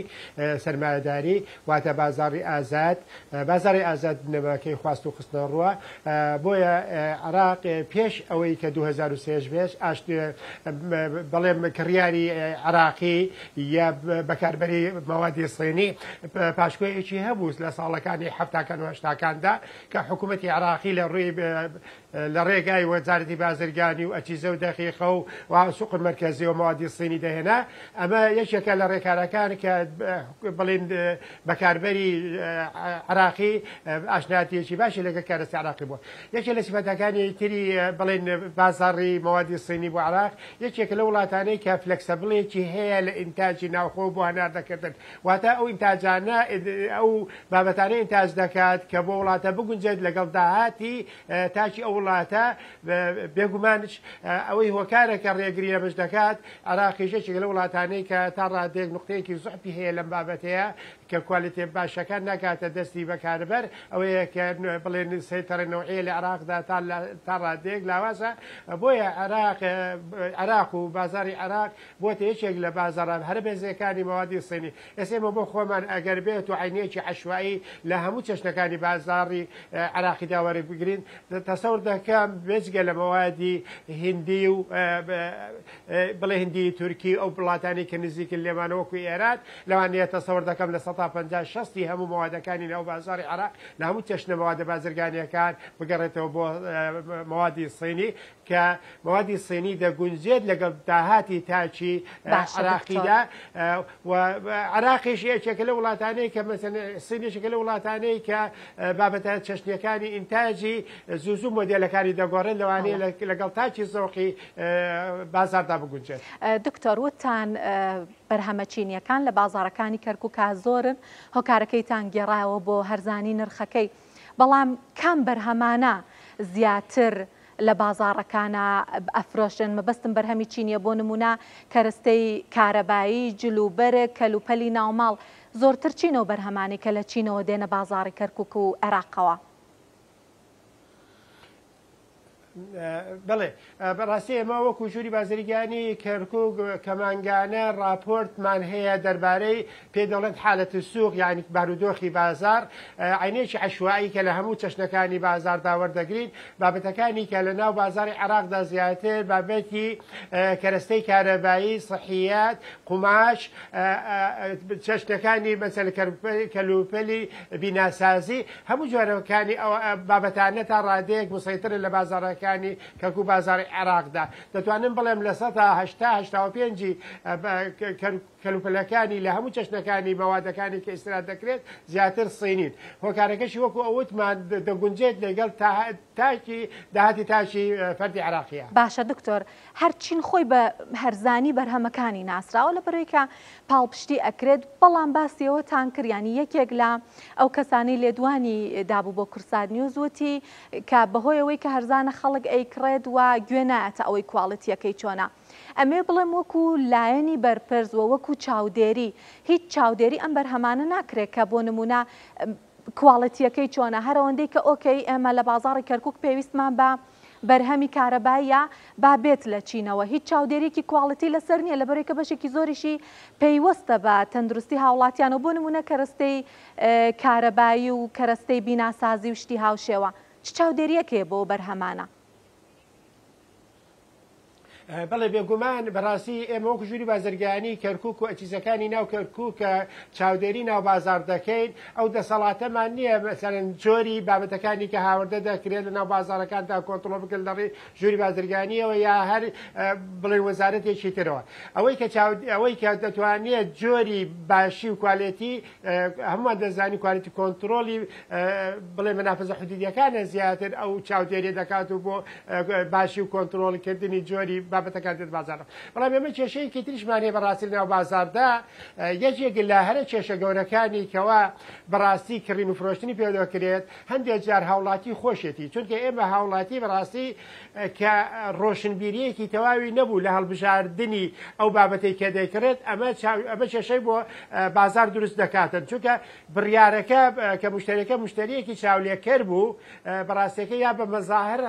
سەرمایەداری واتە بازاڕی ئازاد بازاڕی ئازاد بنەماکەی خواست و خستنەڕووە بۆیە عێراق پێش ئەوەی کە 2003 بێش ئاشت بەڵێم کڕیاری عێراقی یا بەکاربەری مەوادی سینی پاشکۆیەکی هەبوو لە ساڵەکانی حەفتاکان و هەشتاکاندا کە حکوومەتی عێراقی لە ڕووی لە ڕێگای وەزارەتی بازرگانی و ئەجیزە و دەقیقە و و سوق المەرکەزی و مەوادی سینی دەهێنا، ئەمە یەکێکە لە ڕێکارەکان کە بڵێین بەکاربەری عێراقی ئاشنایەتییەکی باشی لەگەڵ کەرەسەی عێراقی بووە. یەکێ لە سیفەتەکانی تری بڵێین بازاڕی مەوادی سینی بۆ عێراق یەکێکە لەو وڵاتانەی کە flexible ێکی هەیە لە ئینتاجی ناوخۆ بۆ هەناردەکردن، واتە ئەو ئینتاجانە ئەو بابەتانە ئینتاج دەکات کە بۆ وڵاتە بگونجێت لەگەڵ داهاتی تاکی ئەو وڵاتە، بێگومانش ئەوەی هۆکارە کە ڕێگری لەمەش دەکات، عێراقیش یەکێکە لەو وڵاتانەی کە تا ڕادەیەک نوقتەیەکی زوعفی هەیە لەم بابەتەیە کە کوالێتیە باشەکان ناگاتە دەستی بەکاربەر، ئەوەیە کە بڵێن سەیتەرە نەوعیە لە عێراقدا تا ڕادەیەک لاوازە، بۆیە عێراق عێراق و بازاڕی عێراق بۆتە یەکێک لە بازاڕە هەرە بەهێزەکانی مەوادی سینی. ئێستا ئێمە بۆ خۆمان ئەگەر بێت و عەینەیەکی عەشوایی لە هەموو چەشنەکانی بازاڕی عێراقیدا وەربگرین، تەسەور دەکەم بێجگە لە مەوادی هیندی و بڵێ هیندی تورکی و ئەو وڵاتانەی کە نزیکن لێمانە وەکو ئێران، لەوانەیە تەسەور دەکەم 50% 60ی هەموو مەوادەکانی ناو بازاڕی عێراق لە هەموو چەشنە مەوادە بازرگانییەکان بگەڕێتەوە بۆ مەوادی سینی. کە مەوادی صینی دەگونجێت لەگەڵ داهاتی تاکی عراقیدا و عراقیش یەکێکە لە وڵاتانەی کە مەسەن سین یەکێکە لە وڵاتانەی کە بابەتە چەشنیەکانی ئینتاجی زوو زوو مۆدێلەکانی دەگۆڕێت لەوانەیە لەگەڵ تاکی زەوقی بازاردا بگونجێت. دکتۆر وتتان بەرهەمە چینیەکان لە بازاڕەکانی کەرکوکا زۆرن هۆکارەکەیتان گێڕایەوە بۆ هەرزانی نرخەکەی بەڵام کام بەرهەمانە زیاتر لە بازاڕەکانا ئەفرۆشرێن مەبەستم بەرهەمی چینیە بۆ نمونە کەرەستەی کارەبایی، جل و بەرگ، کەلوپەلی ناوماڵ زۆرتر چین ئەو بەرهەمانەی کە لە چینەوە دێنە بازاڕی کەرکوک و عێراقەوە؟ بەڵێ بەڕاستی ئێمە وەکو ژووری بازرگانی کەرکوک کە مانگانە ڕاپۆرتمان هەیە دەربارەی پێ دەڵێن حالەت سوق یعنی بارودۆخی بازار عینێکی عشوایی کە لە هەموو چەشنەکانی بازاردا وەردەگرین بابەتەکانی کە لە ناو بازاری عێراقدا زیاتر بابەتی کەرەستەی کارەبایی سەحیات قوماش چەشنەکانی مەسەل کەلوپەلی بیناسازی هەموو جۆرەکانی ئەو بابەتانە تا ڕادەیەک مسەیترن لە بازاڕەکانی کەرکوک بازاڕی عێراقدا. دەتوانم بڵێم 80% 85 ی کەلوپەلەکانی لە هەموو چەشنەکانی مەوادەکانی کە ئیستراد دەکرێت زیاتر صینین. هۆکارەکەشی وەکو ئەوتمان دەگونجێت لەگەڵ تاکی داهاتی تاکی فەردی عێراقیە. باشە دکتۆر هەر چین خۆی بە هەرزانی بەرهەمەکانی ناسراوە لەبەرئەوەی کە پاڵپشتی ئەکرێت بەڵام باسی ئەوەتان کرد یانی یەکێک لە ئەو کەسانەی لێدوانی دابوو بۆ کورسات نیوز وتی کە بەهۆی ئەوەی کە هەرزانە خەڵک ئەیکڕێت و گوێ نایەتە ئەوەی کواڵیتیەکەی چۆنە ئەمێ بڵێم وەکو لایەنی بەرپرس و وەکو چاودێری هیچ چاودێری ئەم بەرهەمانە ناکرێت کە بۆ نمونە کواڵێتییەکەی چۆنە، هەر ئەوەندەی کە ئۆکەی ئێمە لە بازاڕی کەرکوک پێویستمان بە بەرهەمی کارەباییە با بێت لە چینەوە، هیچ چاودێرییەکی کواڵێتی لەسەر نییە، لەبەرئەوەی کە بەشێکی زۆریشی پەیوەستە بە تەندروستی هاوڵاتیانەوە، بۆ نموونە کەرەستەی کارەبایی و کەرەستەی بیناسازی و شتی هاوشێوە، چ چاودێرییەک هەیە بۆ ئەو بەرهەمانە؟ بەڵێ بێگومان بەڕاستی ئێمە وەکو ژووری بازرگانی کەرکوک و ئەچیزەکانی ناو کەرکوک کە چاودێری ناو بازار دەکەین ئەو دەسەڵاتەمان نییە مەسەلەن جۆری بابەتەکانی کە هاوردە دەکرێت لە ناو بازارەکاندا کۆنتڕۆڵ بکرێت لە ڕێی ژووری بازرگانیەوە یا هەر بڵێن وەزارەتێکی ترەوە ئەوەی کە چاو ئەوەی کە دەتوانێت جۆری باشی و کوالێتی هەمووان دەزانین کوالیتی کۆنترۆڵی بڵێ مەنافزە حدودیەکانە زیاتر ئەو چاودێری دەکات و بۆ باشی و کۆنترۆڵکردنی جۆری بابەتەکان دێت بازاڕ بەڵام ئێمە کێشەیەکی تریشمان هەیە بەڕاستی لەناو بازاڕدا یەکێک لە هەرە کێشە گەورەکانی کەوا بەڕاستی کڕین و فرۆشتنی پێ دەکرێت هەندێک جار هاوڵاتی خۆشێتی چونکە ئێمە هاوڵاتی بەڕاستی کە ڕۆشنبیریەکی تەواوی نەبوو لە هەڵبژاردنی ئەو بابەتەی کە دەیکڕێت ئەمە ئەمە کێشەی بۆ بازار دروست دەکاتن چونکە بڕیارەکە کە مشتەرەکە مشتەریەکی چاولێکەر بوو بەڕاستەکە یا بە مەزاهر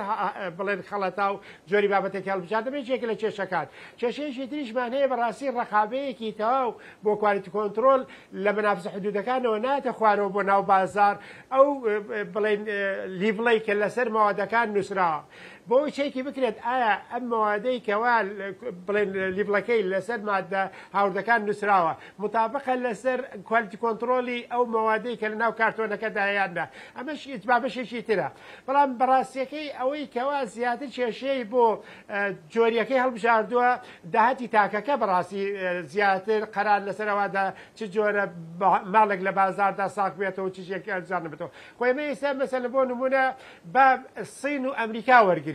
بڵێن خەڵەتا و جۆری بابەتێکی هەڵبژاردە یەکێک لە کێشەکان کێشەیەکی تریشمان هەیە بەڕاستی ڕەقابەیەکی تەواو بۆ کوالیتی کۆنترۆل لە مەنافزە حدودەکانەوە نایەتە خوارەوە بۆ ناو بازار ئەو بڵێن لیڤڵەی کە لەسەر مەوادەکان نووسراوە بۆ ئەوەی چێکی بکرێت ئایا ئەم مەوادەی کەوا بڵێن لیڤڵەکەی لەسەر مادە هاوردەکان نووسراوە متابقە لەسەر کوالیتی کۆنترۆلی ئەو مەوادەی کە لە ناو کارتۆنەکەدا یان نا ئەمەش بابەشێکی ترە بەڵام بەڕاستیەکەی ئەوەی کەوا زیاتر کێشەی بۆ جۆریەکەی هەڵبژاردووە داهاتی تاکەکە بەڕاستی زیاتر قەرار لەسەرەوە دا چ جۆرە ماڵێک لە بازاردا ساغ بێتەوە چ شێک ئەرزان بێتەوە خۆ ئێمە ئێستا مەسەلەن بۆ نمونە با سین و ئەمریکا وەرگین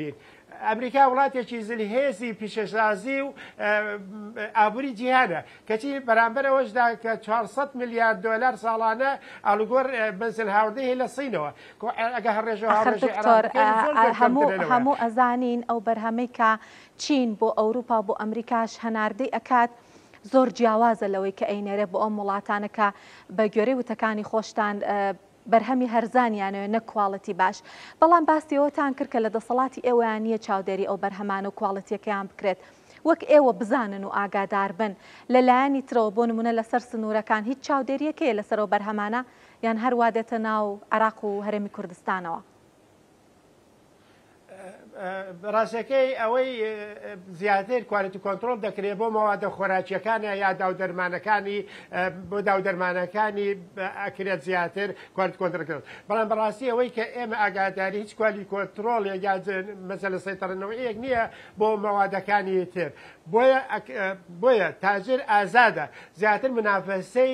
ئەمریکا وڵاتێکی زلهێزی پیشەسازی و ئابووری جیهانە کەچی بەرامبەر ئەوەشدا کە 400 ملیار دۆلار ساڵانە ئاڵوگۆڕ بەنزل هاوردەی هەیە لە سینەوە ئەگە هەر ڕێژە ئەخر هاوڕێژەی عێراق دکتۆر بکەین زۆر زۆر هەموو کەمترە لەوەیە. هەموو ئەزانین ئەو بەرهەمەی کە چین بۆ ئەوروپا و بۆ ئەمریکاش هەناردەی ئەکات زۆر جیاوازە لەوەی کە ئەینێرێ بۆ ئەم وڵاتانە کە بە گوێرەی وتەکانی خۆشتان بەرهەمی هەرزانیانەوێ نەک کواڵێتی باش بەڵام باسی ئەوەتان کرد کە لە دەسەڵاتی ئێوەیان نییە چاودێری ئەو بەرهەمانە و کواڵێتیەکەیان بکرێت وەک ئێوە بزانن و ئاگادار بن لە لایەنی ترەوە بۆ نمونە لەسەر سنوورەکان هیچ چاودێریەک هەیە لەسەر ئەو بەرهەمانە یان هەروا دێتە ناو عێراق و هەرێمی کوردستانەوە؟ ڕاستەکەی ئەوەی زیاتر quality control دەکرێت بۆ مەوادە خۆراکیەکانە یا داودەرمانەکانی بۆ داودەرمانەکانی ئەکرێت زیاتر quality control کرێت بەڵام بەڕاستی ئەوەی کە ئێمە ئاگاداری هیچ quality control ێک یا مەسەلە سەیتەڕە نەوعیەک نییە بۆ مەوادەکانی تر بۆیە بۆیە تاجر ئازادە زیاتر منافەسەی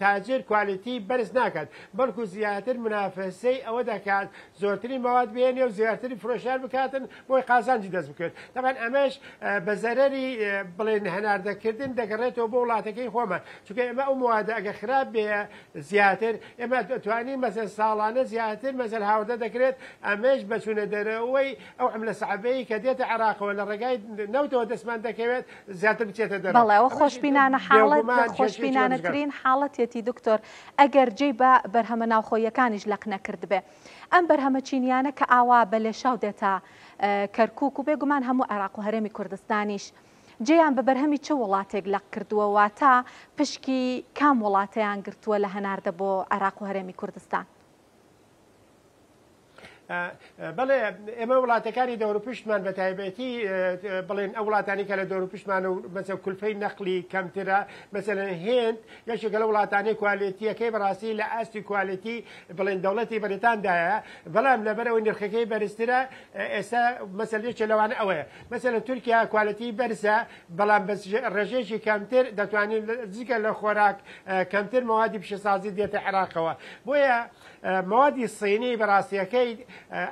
تاجر quality بەرز ناکات بەڵکو زیاتر منافەسەی ئەوە دەکات زۆرترین مەواد بهێنێ و زیاترین فرۆشیار بکاتن بۆی قازانجی دەست بکەوێت تەبعەن ئەمەش بە زەرەری بڵێن هەناردەکردن دەگەڕێتەوە بۆ وڵاتەکەی خۆمان چونکە ئێمە ئەو موادە ئەگە خراپ بێ زیاتر ئێمە دەتوانین مەسەل ساڵانە زیاتر مەسەل هاوردە دەکرێت ئەمەش بە چوونە دەرەوەی ئەو عملە سەعبەی کە دێتە عێراقەوە لە ڕێگای نەوتەوە دەستمان دەکەوێت زیاتر بچێتە دەرەوە. بەڵێ ئەوە خۆشبینانە حاڵەت خۆشبینانەترین حاڵەتیەتی دکتۆر ئەگەر جێی بە بەرهەمە ناوخۆییەکانیش لەق نەکردبێ. ئەم بەرهەمە چینیانە کە ئاوا بە لێشاو دێتە کەرکوک و بێگومان هەموو عێراق و هەرێمی کوردستانیش جێیان بە بەرهەمی چ وڵاتێک لەق کردووە واتە پشکی کام وڵاتەیان گرتووە لە هەناردە بۆ عێراق و هەرێمی کوردستان؟ بەڵێ ئێمە وڵاتەکانی دەوروپشتمان بە تایبەتی بڵێن ئەو وڵاتانی کە لە دەوروپشتمان و مەسە کولفەی نەقلی کەمترە مەسەلەن هێند یەکێکە لە وڵاتانی کوالێتیەکەی بەڕاستی لە ئاستی کوالێتی بڵێن دەوڵەتی بەریتاندایە بەڵام لەبەرەوەی نرخەکەی بەرزترە ئێستا مەسەل یەکێ لەوانە ئەوەیە مەسەلەن تورکیا کوالێتی بەرزە بەڵام بەس ڕێژەیەکی کەمتر دەتوانین جگە لە خۆراک کەمتر مەوادی پیشەسازی دێتە عێراقەوە بۆیە مەوادی صینی بەڕاستیەکەی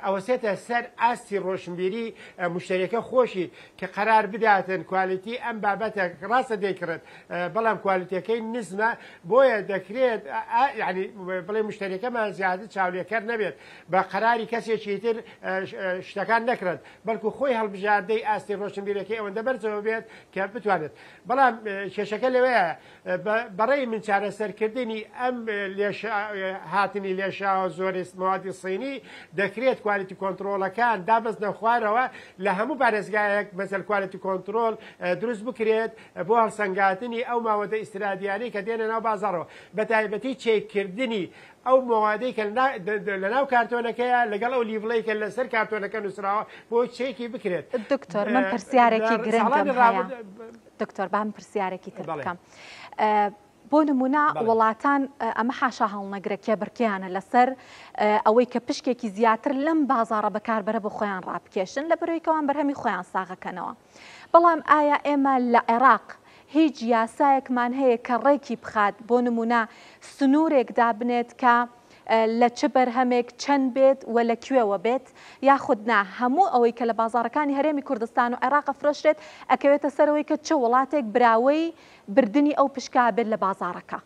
ئەوەسێتە سەر ئاستی ڕۆشنبیری مشتەریەکە خۆشی کە قەرار بداتن quality ئەم بابەتە ڕاستە دەیکڕێت بەڵام کوالێتیەکەی نزمە بۆیە دەکرێت یعنی بڵێ مشتەریەکەمان زیاتر چاولێکەر نەبێت بە قەراری کەسێکی تر شتەکان نەکڕێت بەڵکو خۆی هەڵبژاردەی ئاستی ڕۆشنبیرەکەی ئەوەندە بەرزەوە بێت کە بتوانێت بەڵام کێشەکە لەوەیە بەڕەی من چارەسەرکردنی ئەم هاتنی لێشاوە زۆری مەوادی صینی دەکرێت quality control ەکان دابەزنە خوارەوە لە هەموو پارێزگایەک مەسەل quality control دروست بکرێت بۆ هەڵسەنگاتنی ئەو ماوەدە ئیسترادیانەی کە دێنە ناو بازاڕەوە بە تایبەتی چێککردنی ئەو مەوادەی کە لەناو کارتۆنەکەیە لەگەڵ ئەو label ەی کە لەسەر کارتۆنەکە نووسراوە بۆ چێکی بکرێت. دکتۆر من پرسیارێکی گرنگم هەیە. دکتۆر با من پرسیارێکی تر بکەم. بۆ نمونە وڵاتان ئەمە حاشا هەڵنەگرە کێبڕکێیانە لەسەر ئەوەی کە پشکێکی زیاتر لەم بازاڕە بەکاربەرە بۆ خۆیان ڕابکێشن لە بەرەوەی کەوان بەرهەمی خۆیان ساغەکەنەوە. بەڵام ئایا ئێمە لە عێراق هیچ یاسایەکمان هەیە کە ڕێکی بخات بۆ نمونە سنوورێک دابنێت کە لە چ بەرهەمێک چەند بێت و لە کوێوە بێت یاخود نا هەموو ئەوەی کە لە بازاڕەکانی هەرێمی کوردستان و عێراق ئەفرۆشرێت ئەکەوێتە سەر ئەوەی کە چ وڵاتێک براوەی بردنی ئەو پشکە ئەبێت لە بازاڕەکە؟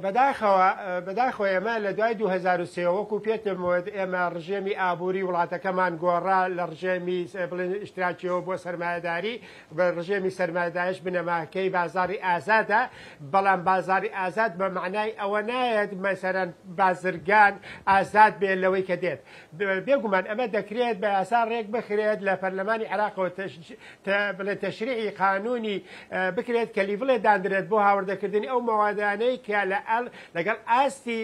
بەداخەوە بەداخەوە ئێمە لە دوای 2003 وەکو پێتم وت ئێمە ڕژێمی ئابووری وڵاتەکەمان گۆڕا لە ڕژێمی بڵێن ئیشتراکیەوە بۆ سەرمایەداری بە ڕژێمی سەرمایەداریش بنەماکەی بازاڕی ئازادە، بەڵام بازاڕی ئازاد بە مەعنای ئەوە نایەت مەسەلەن بازرگان ئازاد بێت لەوەی کە دێت. بێگومان ئەمە دەکرێت بە یاسا ڕێک بخرێت لە پەرلەمانی عێراقەوە بڵێن تەشریعی قانونی بکرێت کە level ێ داندرێت بۆ هاوردەکردنی ئەو مەوادانەی کە لەگەڵ ئاستی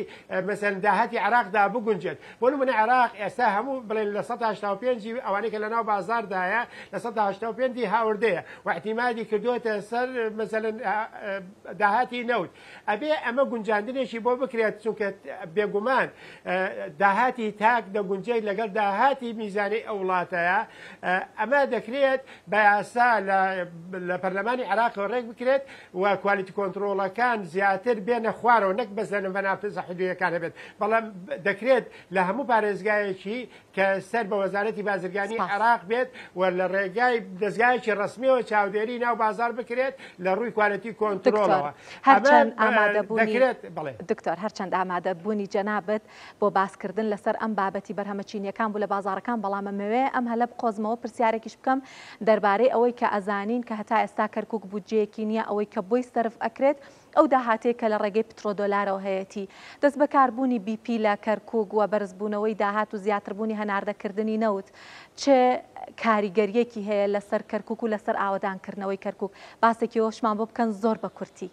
مەسەلەن داهاتی عێراقدا بگونجێت. بۆ نمونە عێراق ئێستا هەموو بڵێن 85% ی ئەوانەی کە لەناو بازاردایە 85% ی هاوردەیە و اعتیمادی کردووەتە سەر مەسەلەن داهاتی نەوت ئەبێ ئەمە گونجاندنێکی بۆ بکرێت چونکە بێگومان داهاتی تاک دەگونجێت لەگەڵ داهاتی میزانەی ئەو وڵاتەیە ئەمە دەکرێت بە یاسا لە پەرلەمانی عێراقەوە ڕێک بکرێت و quality control ەکان زیاتر بێنە خوارەوە نەک بەس لە مەنافزە حدودیەکان هەبێت بەڵام دەکرێت لە هەموو پارێزگایەکی کە سەر بە وەزارەتی بازرگانی عێراق بێت و لە ڕێگای دەزگایەکی ڕەسمیەوە چاودێری ناو بازار بکرێت لە ڕووی quality control ەوە هەرچەند ئامادەبوونی دکتۆر هەرچەند ئامادەبوونی جەنابت بۆ باسکردن لەسەر ئەم بابەتی بەرهەمە چینیەکان بوو لە بازاڕەکان، بەڵام ئەمەوێ ئەم هەلە بقۆزمەوە پرسیارێکیش بکەم دەربارەی ئەوەی کە ئەزانین کە هەتا ئێستا کەرکوک بودجەیەکی نیە ئەوەی کە بۆی سەرف ئەکرێت ئەو داهاتەیە کە لە ڕێگەی پترۆدۆلارەوە هەیەتی دەستبەکاربوونی بی پی لە کەرکوک و بەرزبوونەوەی داهات و زیاتربوونی هەناردەکردنی نەوت چ کاریگەریەکی هەیە لەسەر کەرکوک و لەسەر ئاوەدانکردنەوەی کەرکوک باسێکی ئەوەشمان بۆ بکەن زۆر بە کورتی.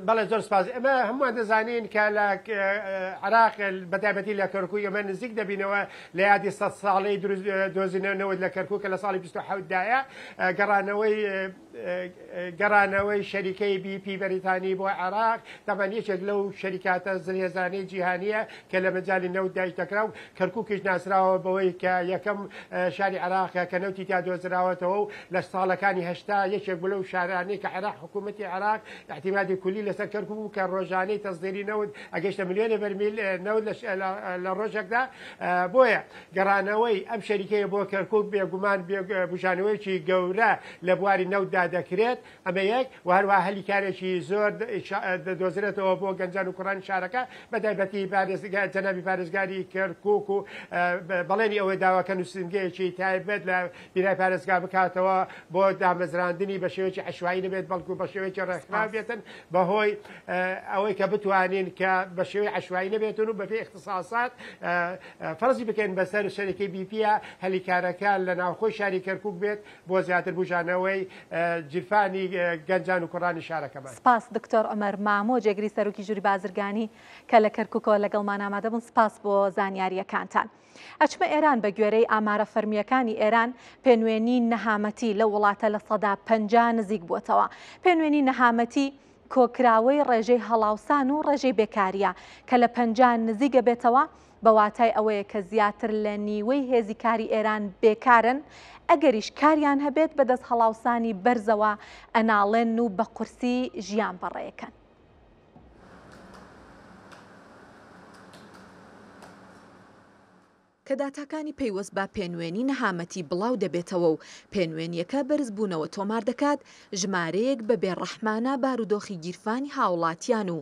بەڵێ زۆر سپاس. ئێمە هەمووان دەزانین کە لە عێراق بەتایبەتی لە کەرکوک ئێمە نزیک دەبینەوە لە یادی سەد ساڵەی دۆزینەوە نەوت لە کەرکوک کە لە ساڵی 27 دایە گەڕانەوەی گەڕانەوەی شەریکەی بی پی بەریتانی بۆ عێراق تەبەن یەکێک لەو شەریکاتە زلهێزانەی جیهانیە کە لە مەجالی نەوت دایش دەکرا و کەرکوکیش ناسراوە بەوەی کە یەکەم شاری عێراقە کە نەوتی تیا دۆزراوەتەوە و لە ساڵەکانی 80 یەکێک بوو لەو شارانەی کە عێراق حکوومەتی عێراق ئیعتیمادی کولی لەسەر کەرکوک بوو کە ڕۆژانەی تەسدیری نەوت ئەگەیشتە ملیۆنێ بەرمیل نەوت لە ڕۆژێکدا بۆیە گەڕانەوەی ئەم شەریکەیە بۆ کەرکوک بێگومان بوژانەوەیەکی گەورە لە بواری نەوتدا دەکرێت ئەمە یەک و هەروەها هەلی کارێکی زۆر دەدۆزرێتەوە بۆ گەنجان و کوڕانی شارەکە بەتایبەتی جەنابی پارێزگاری کەرکوک و بەڵێنی ئەوەی داوە کە نووسینگەیەکی تایبەت لە بینای پارێزگا بکاتەوە بۆ دامەزراندنی بە شێوەیەکی عەشوایی نەبێت بەڵکو بە شێوەیەکی ڕێکخراو بێتن بەهۆی ئەوەی کە بتوانین کە بە شێوەی عەشوایی نەبێتن و بەپێی ئیختیساسات فەرزی بکەین بەسەر شەریکەی بیپیە هەلی کارەکە لە ناوخۆی شاری کەرکوک بێت بۆ زیاتر بوژانەوەی گیرفانی گەنجان و کوڕانی شارەکەمان. سپاس دکتۆر عومەر مامۆ جێگری سەرۆکی ژووری بازرگانی کە لە کەرکوکەوە لەگەڵمان ئامادە بوون سپاس بۆ زانیارییەکانتان. ئەچمە ئێران بە گوێرەی ئامارە فەرمییەکانی ئێران پێنوێنی نەهامەتی لەو وڵاتە 50% نزیک بووەتەوە. پێنوێنی نەهامەتی کۆکراوەی ڕێژەی هەڵاوسان و ڕێژەی بێکارییە کە لە 50 نزیک ئەبێتەوە بە واتای ئەوەیە کە زیاتر لە نیوەی هێزی کاری ئێران بێکارن، ئەگەریش کاریان هەبێت بەدەست هەڵاوسانی بەرزەوە ئەناڵێنن و بە قورسی ژیان بەڕێکەن. کە داتاکانی پەیوەست بە پێنوێنی نەهامەتی بڵاو دەبێتەوە و پێنوێنییەکە بەرزبوونەوە تۆمار دەکات، ژمارەیەک بە بێڕەحمانە بارودۆخی گیرفانی هاوڵاتیان و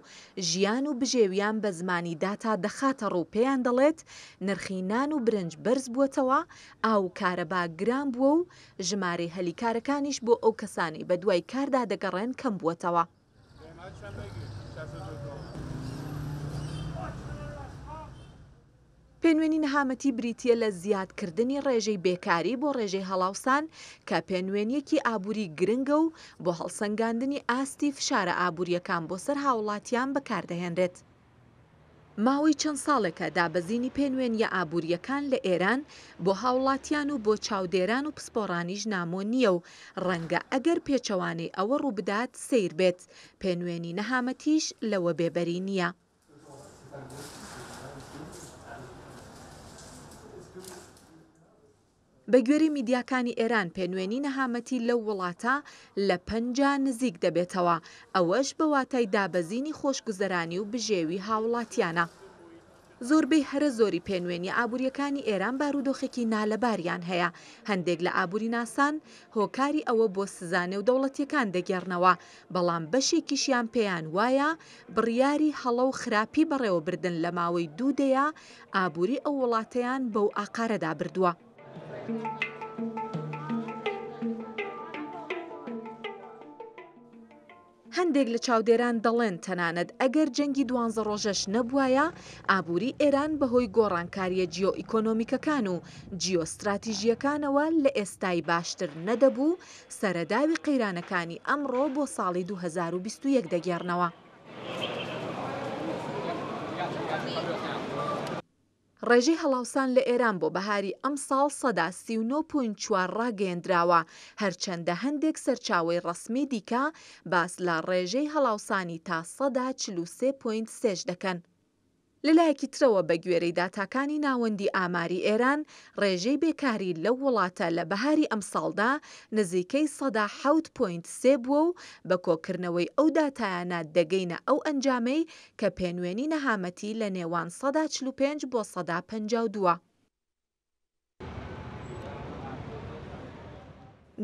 ژیان و بژێویان بە زمانی داتا دەخاتەڕوو پێیان دەڵێت نرخی نان و برنج بەرزبووەتەوە، ئاو و کارەبا گران بووە و ژمارەی هەلی کارەکانیش بۆ ئەو کەسانەی بەدوای کاردا دەگەڕێن کەمبووەتەوە. پێنوێنی نەهامەتی بریتییە لە زیادکردنی ڕێژەی بێکاری بۆ ڕێژەی هەڵاوسان کە پێنوێنییەکی ئابووری گرنگە و بۆ هەڵسەنگاندنی ئاستی فشارە ئابوورییەکان بۆ سەر هاوڵاتیان بەکاردەهێنرێت. ماوەی چەند ساڵێکە دابەزینی پێنوێنییە ئابوورییەکان لە ئێران بۆ هاوڵاتیان و بۆ چاودێران و پسپۆڕانیش نامۆ نییە و ڕەنگە ئەگەر پێچەوانەی ئەوە ڕووبدات سەیر بێت، پێنوێنی نەهامەتیش لەوە بێبەری نییە. بەگوێرەی میدیاکانی ئێران پێنوێنی نەهامەتی لەو وڵاتە لە 50 نزیک دەبێتەوە، ئەوەش بە واتای دابەزینی خۆشگوزەرانی و بژێوی هاوڵاتیانە. زۆربەی هەرە زۆری پێنوێنیە ئابوورییەکانی ئێران بارودۆخێکی نالەباریان هەیە، هەندێک لە ئابووریناسان هۆکاری ئەوە بۆ سزا نێودەوڵەتییەکان دەگێڕنەوە، بەڵام بەشێکیشیان پێیان وایە بڕیاری هەڵە و خراپی بەڕێوەبردن لە ماوەی دوو دەیە ئابووری ئەو وڵاتەیان بەو ئاقارەدا بردووە. هەندێک لە چاودێران دەڵێن تەنانەت ئەگەر جەنگی دوانزە ڕۆژەش نەبوایە، ئابووری ئێران بەهۆی گۆڕانکارییە جیۆئیکۆنۆمیکەکان و جیۆستراتیژییەکانەوە لە ئێستای باشتر نەدەبوو، سەرەداوی قەیرانەکانی ئەمڕۆ بۆ ساڵی 2021 دەگێڕنەوە. ڕێژەی هەڵاوسان لە ئێران بۆ بەهاری ئەمساڵ 39.4 ڕاگەیەندراوە، هەرچەندە هەندێک سەرچاوەی ڕەسمی دیکە باس لە ڕێژەی هەڵاوسانی تا 43.3% دەکەن. لەلایەکی ترەوە بەگوێرەی داتاکانی ناوەندی ئاماری ئێران، ڕێژەی بێکاری لەو وڵاتە لە بەهاری ئەمساڵدا نزیکەی 7.3% بووە و بە کۆکردنەوەی ئەو داتایانە دەگەینە ئەو ئەنجامەی کە پێنوێنی نەهامەتی لە نێوان 45% بۆ 52% ە.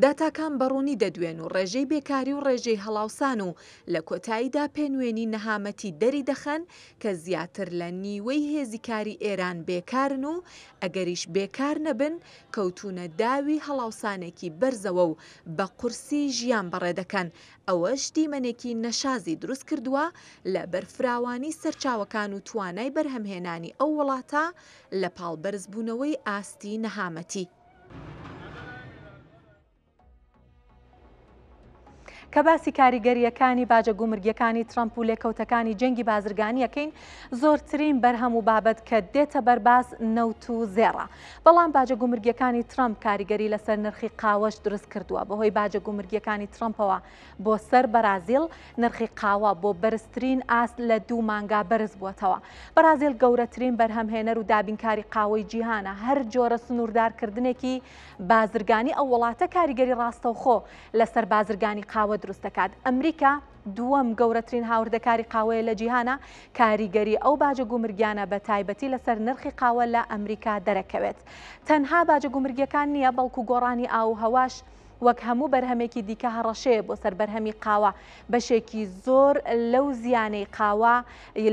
داتاکان بە ڕوونی دەدوێن و ڕێژەی بێکاری و ڕێژەی هەڵاوسان و لە کۆتاییدا پێنوێنی نەهامەتی دەری دەخەن کە زیاتر لە نیوەی هێزی کاری ئێران بێکارن و ئەگەریش بێکار نەبن کەوتوونە داوی هەڵاوسانێکی بەرزەوە و بە قورسی ژیان بەڕێ دەکەن ئەوەش دیمەنێکی نەشازی دروست کردووە لە بەرفراوانی سەرچاوەکان و توانای بەرهەمهێنانی ئەو وڵاتە لە پاڵ بەرزبوونەوەی ئاستی نەهامەتی. کە باسی کاریگەرییەکانی باجە گومرگییەکانی ترەمپ و لێکەوتەکانی جەنگی بازرگانی ئەکەین، زۆرترین بەرهەم و بابەت کە دێتە بەر باس نەوت و زێڕە. بەڵام باجە گومرگییەکانی ترەمپ کاریگەری لەسەر نرخی قاوەش دروست کردووە. بەهۆی باجە گومرگییەکانی ترەمپەوە بۆ سەر بەرازیل، نرخی قاوە بۆ بەرزترین ئاست لە دوو مانگا بەرزبووەتەوە. بەرازیل گەورەترین بەرهەمهێنەر و دابینکاری قاوەی جیهانە، هەر جۆرە سنووردارکردنێکی بازرگانی ئەو وڵاتە کاریگەری ڕاستەوخۆ لەسەر بازرگانی قاوە دروست دەکات. ئەمریکا دووەم گەورەترین هاوردەکاری قاوەیە لە جیهانا، کاریگەری ئەو باجە گومرگیانە بە تایبەتی لەسەر نرخی قاوە لە ئەمریکا دەرەکەوێت. تەنها باجە گومرگیەکان نییە، بەڵکو گۆڕانی ئاووهەواش وەک هەموو بەرهەمێکی دیکە هەڕەشەیە بۆ سەر بەرهەمی قاوە، بەشێکی زۆر لەو زیانەی قاوە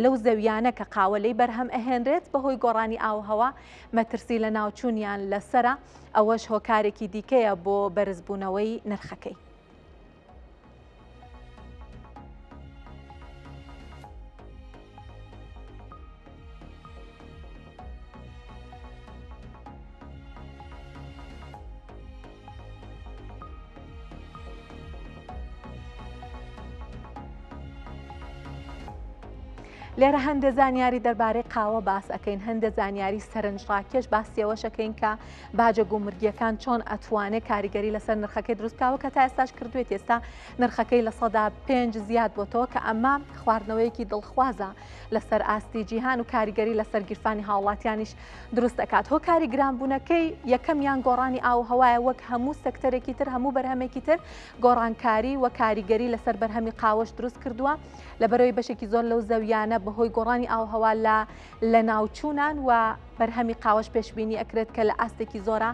لەو زەویانە کە قاوە لێی بەرهەم ئەهێنرێت بەهۆی گۆڕانی ئاووهەوا مەترسی لەناوچوونیان لەسەرە، ئەوەش هۆکارێکی دیکەیە بۆ بەرزبوونەوەی نرخەکەی. لێرە هەندێ زانیاری دەربارەی قاوە باس ئەەکەین هەندێ زانیاری سەرنجڕاکێش باسی ئەوەش ئەکەین کە باجە گومرگیەکان چۆن ئەتوانێت کاریگەری لەسەر نرخەکەی دروست بکاوە کە تا ئێستاش کردوێت ئێستا نرخەکەی 5% زیاد بۆتەوە کە ئەمە خواردنەوەیەکی دڵخوازە لەسەر ئاستی جیهان و کاریگەری لەسەر گیرفانی هاوڵاتیانیش دروست دەکات. هۆکاری گرانبوونەکەی یەکەمیان گۆڕانی ئاووهەوایە وەک هەموو سێکتەرێکی تر هەموو بەرهەمێکی تر گۆڕانکاری و کاریگەری لەسەر بەرهەمی قاوەش دروست کردووە لەبەرەوەی بەشێکی زۆر لەو زەویانە بەهۆی گۆڕانی ئاووهەوا لە لەناوچوونان و بەرهەمی قاوەش پێشبینی ئەکرێت کە لە ئاستێکی زۆرا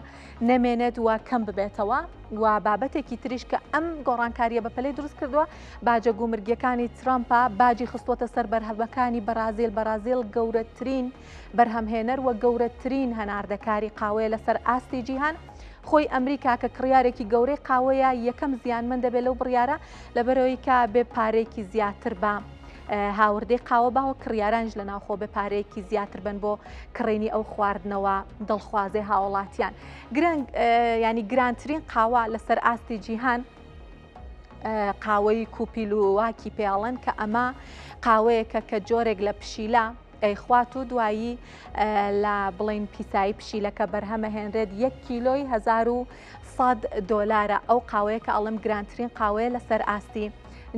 نەمێنێت و کەم ببێتەوە و بابەتێکی تریش کە ئەم گۆڕانکاریە بە پەلەی دروست کردووە باجە گومرگیەکانی ترامپە باجی خستووەتە سەر بەرهەمەکانی بەرازیل بەرازیل گەورەترین بەرهەمهێنەر و گەورەترین هەناردەکاری قاوەیە لەسەر ئاستی جیهان خۆی ئەمریکا کە کڕیارێکی گەورەی قاوەیە یەکەم زیانمەند دەبێت لەو بڕیارە لەبەرەوەی کە بێ پارێکی زیاتر بە هاوردەی قاوە باوە کڕیارانیش لە ناوخۆ بە پارەیەکی زیاتر بن بۆ کڕینی ئەو خواردنەوە دڵخوازەی هاوڵاتیان گرنگ ینی گرانترین قاوە لەسەر ئاستی جیهان قاوەی کوپیلوواکی پێڵەن کە ئەمە قاوەیەکە کە جۆرێک لە پشیلە ئەیخوات و دوایی لە بڵین پیسایی پشیلەکە بەرهەمەهێنرێت یەک کیلۆی 1100 دۆلارە ئەو قاوەیە کە ئەڵم گرانترین قاوەیە لەسەر ئاستی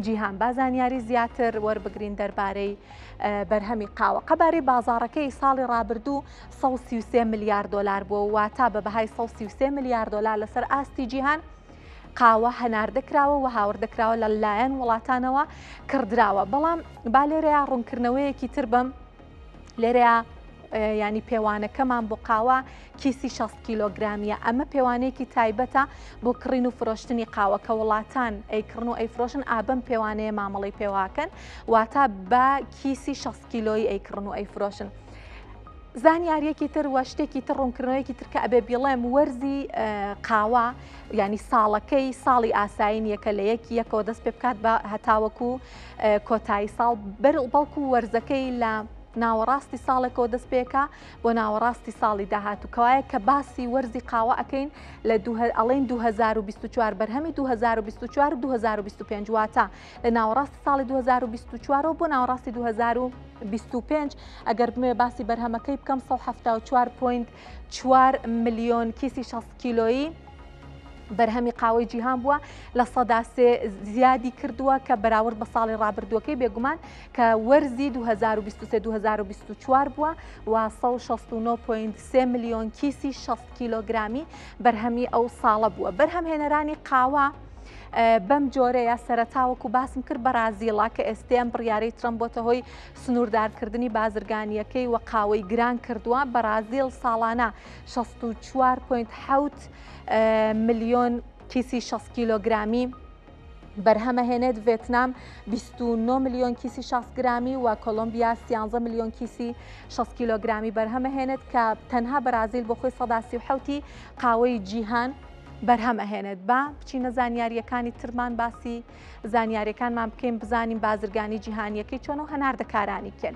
جیهان با زانیاری زیاتر وەربگرین دەربارەی بەرهەمی قاوە قەبارەی بازاڕەکەی ساڵی ڕابردوو 133 ملیار دۆلار بووە واتا بە بەهای 133 ملیار دۆلار لەسەر ئاستی جیهان قاوە هەناردە کراوە و هاوردە کراوە لە لایەن وڵاتانەوە کڕدراوە بەڵام با لێرەیا ڕوونکردنەوەیەکی تر بم لێرەیا ینی پێوانەکەمان بۆ قاوە کیسی 60 کیلۆگرامیە ئەمە پێوانەیەکی تایبەتە بۆ کڕین و فرۆشتنی قاوە کە وڵاتان ئەیکڕن و ئەیفرۆشن ئابم پێوانەیە مامەڵی پێواکەن واتە بە کیسی 60 کیلۆیی ئەیکڕن و ئەیفرۆشن. زانیاریەکی تر و شتێکی تر ڕوونکردنەوەیەکی تر کە ئەبێ بیڵێم وەرزی قاوە ینی ساڵەکەی ساڵی ئاسایی نییە کە لە یەکی یەکەوە دەست پێ بکات بە هەتاوەکو کۆتایی ساڵ بەر بەڵکو وەرزەکەی لە ناوەڕاستی ساڵێکەوە دەست پێکا بۆ ناوەڕاستی ساڵی داهاتوو کەوایە کە باسی وەرزی قاوە ئەەکەین لە ئەڵێن 2024 بەرهەمی 2024 و 2025 واتە لە ناوەڕاستی ساڵی 2024 بۆ ناوەڕاستی 2025 ئەگەر بمەوێ باسی بەرهەمەکەی بکەم 174.4 ملیۆن کیسی 60 کیلۆیی بەرهەمی قاوەی جیهان بووە 3% زیادی کردووە کە بەراورد بە ساڵی ڕابردووەکەی بێگومان کە وەرزی 2023-2024 بووە و 169.3 ملیۆن کیسی 60 کیلۆگرامی بەرهەمی ئەو ساڵە بووە بەرهەمهێنەرانی قاوە بەم جۆرەیە سەرەتا وەکو باسم کرد بەرازیڵە کە ئێستێ ئەم بڕیارەی ترەمپ بۆتە هۆی سنووردارکردنی بازرگانییەکەی و قاوەی گران کردووە، بەرازیل ساڵانە 64.7 ملیۆن کیسی 60 کیلۆگرامی بەرهەمەهێنێت، ڤێتنام 29 ملیۆن کیسی 60 گرامی و کۆلۆمبیا 13 ملیۆن کیسی 60 کیلۆگرامی بەرهەمەهێنێت کە تەنها بەرازیل بۆ خۆی 37 قاوەی جیهان بەرهەم ئەهێنێت با بچینە زانیاریەکانی ترمان باسی زانیاریەکانمان بکەین بزانین بازرگانی جیهانیەکەی چۆن و هەناردەکارانی کێن.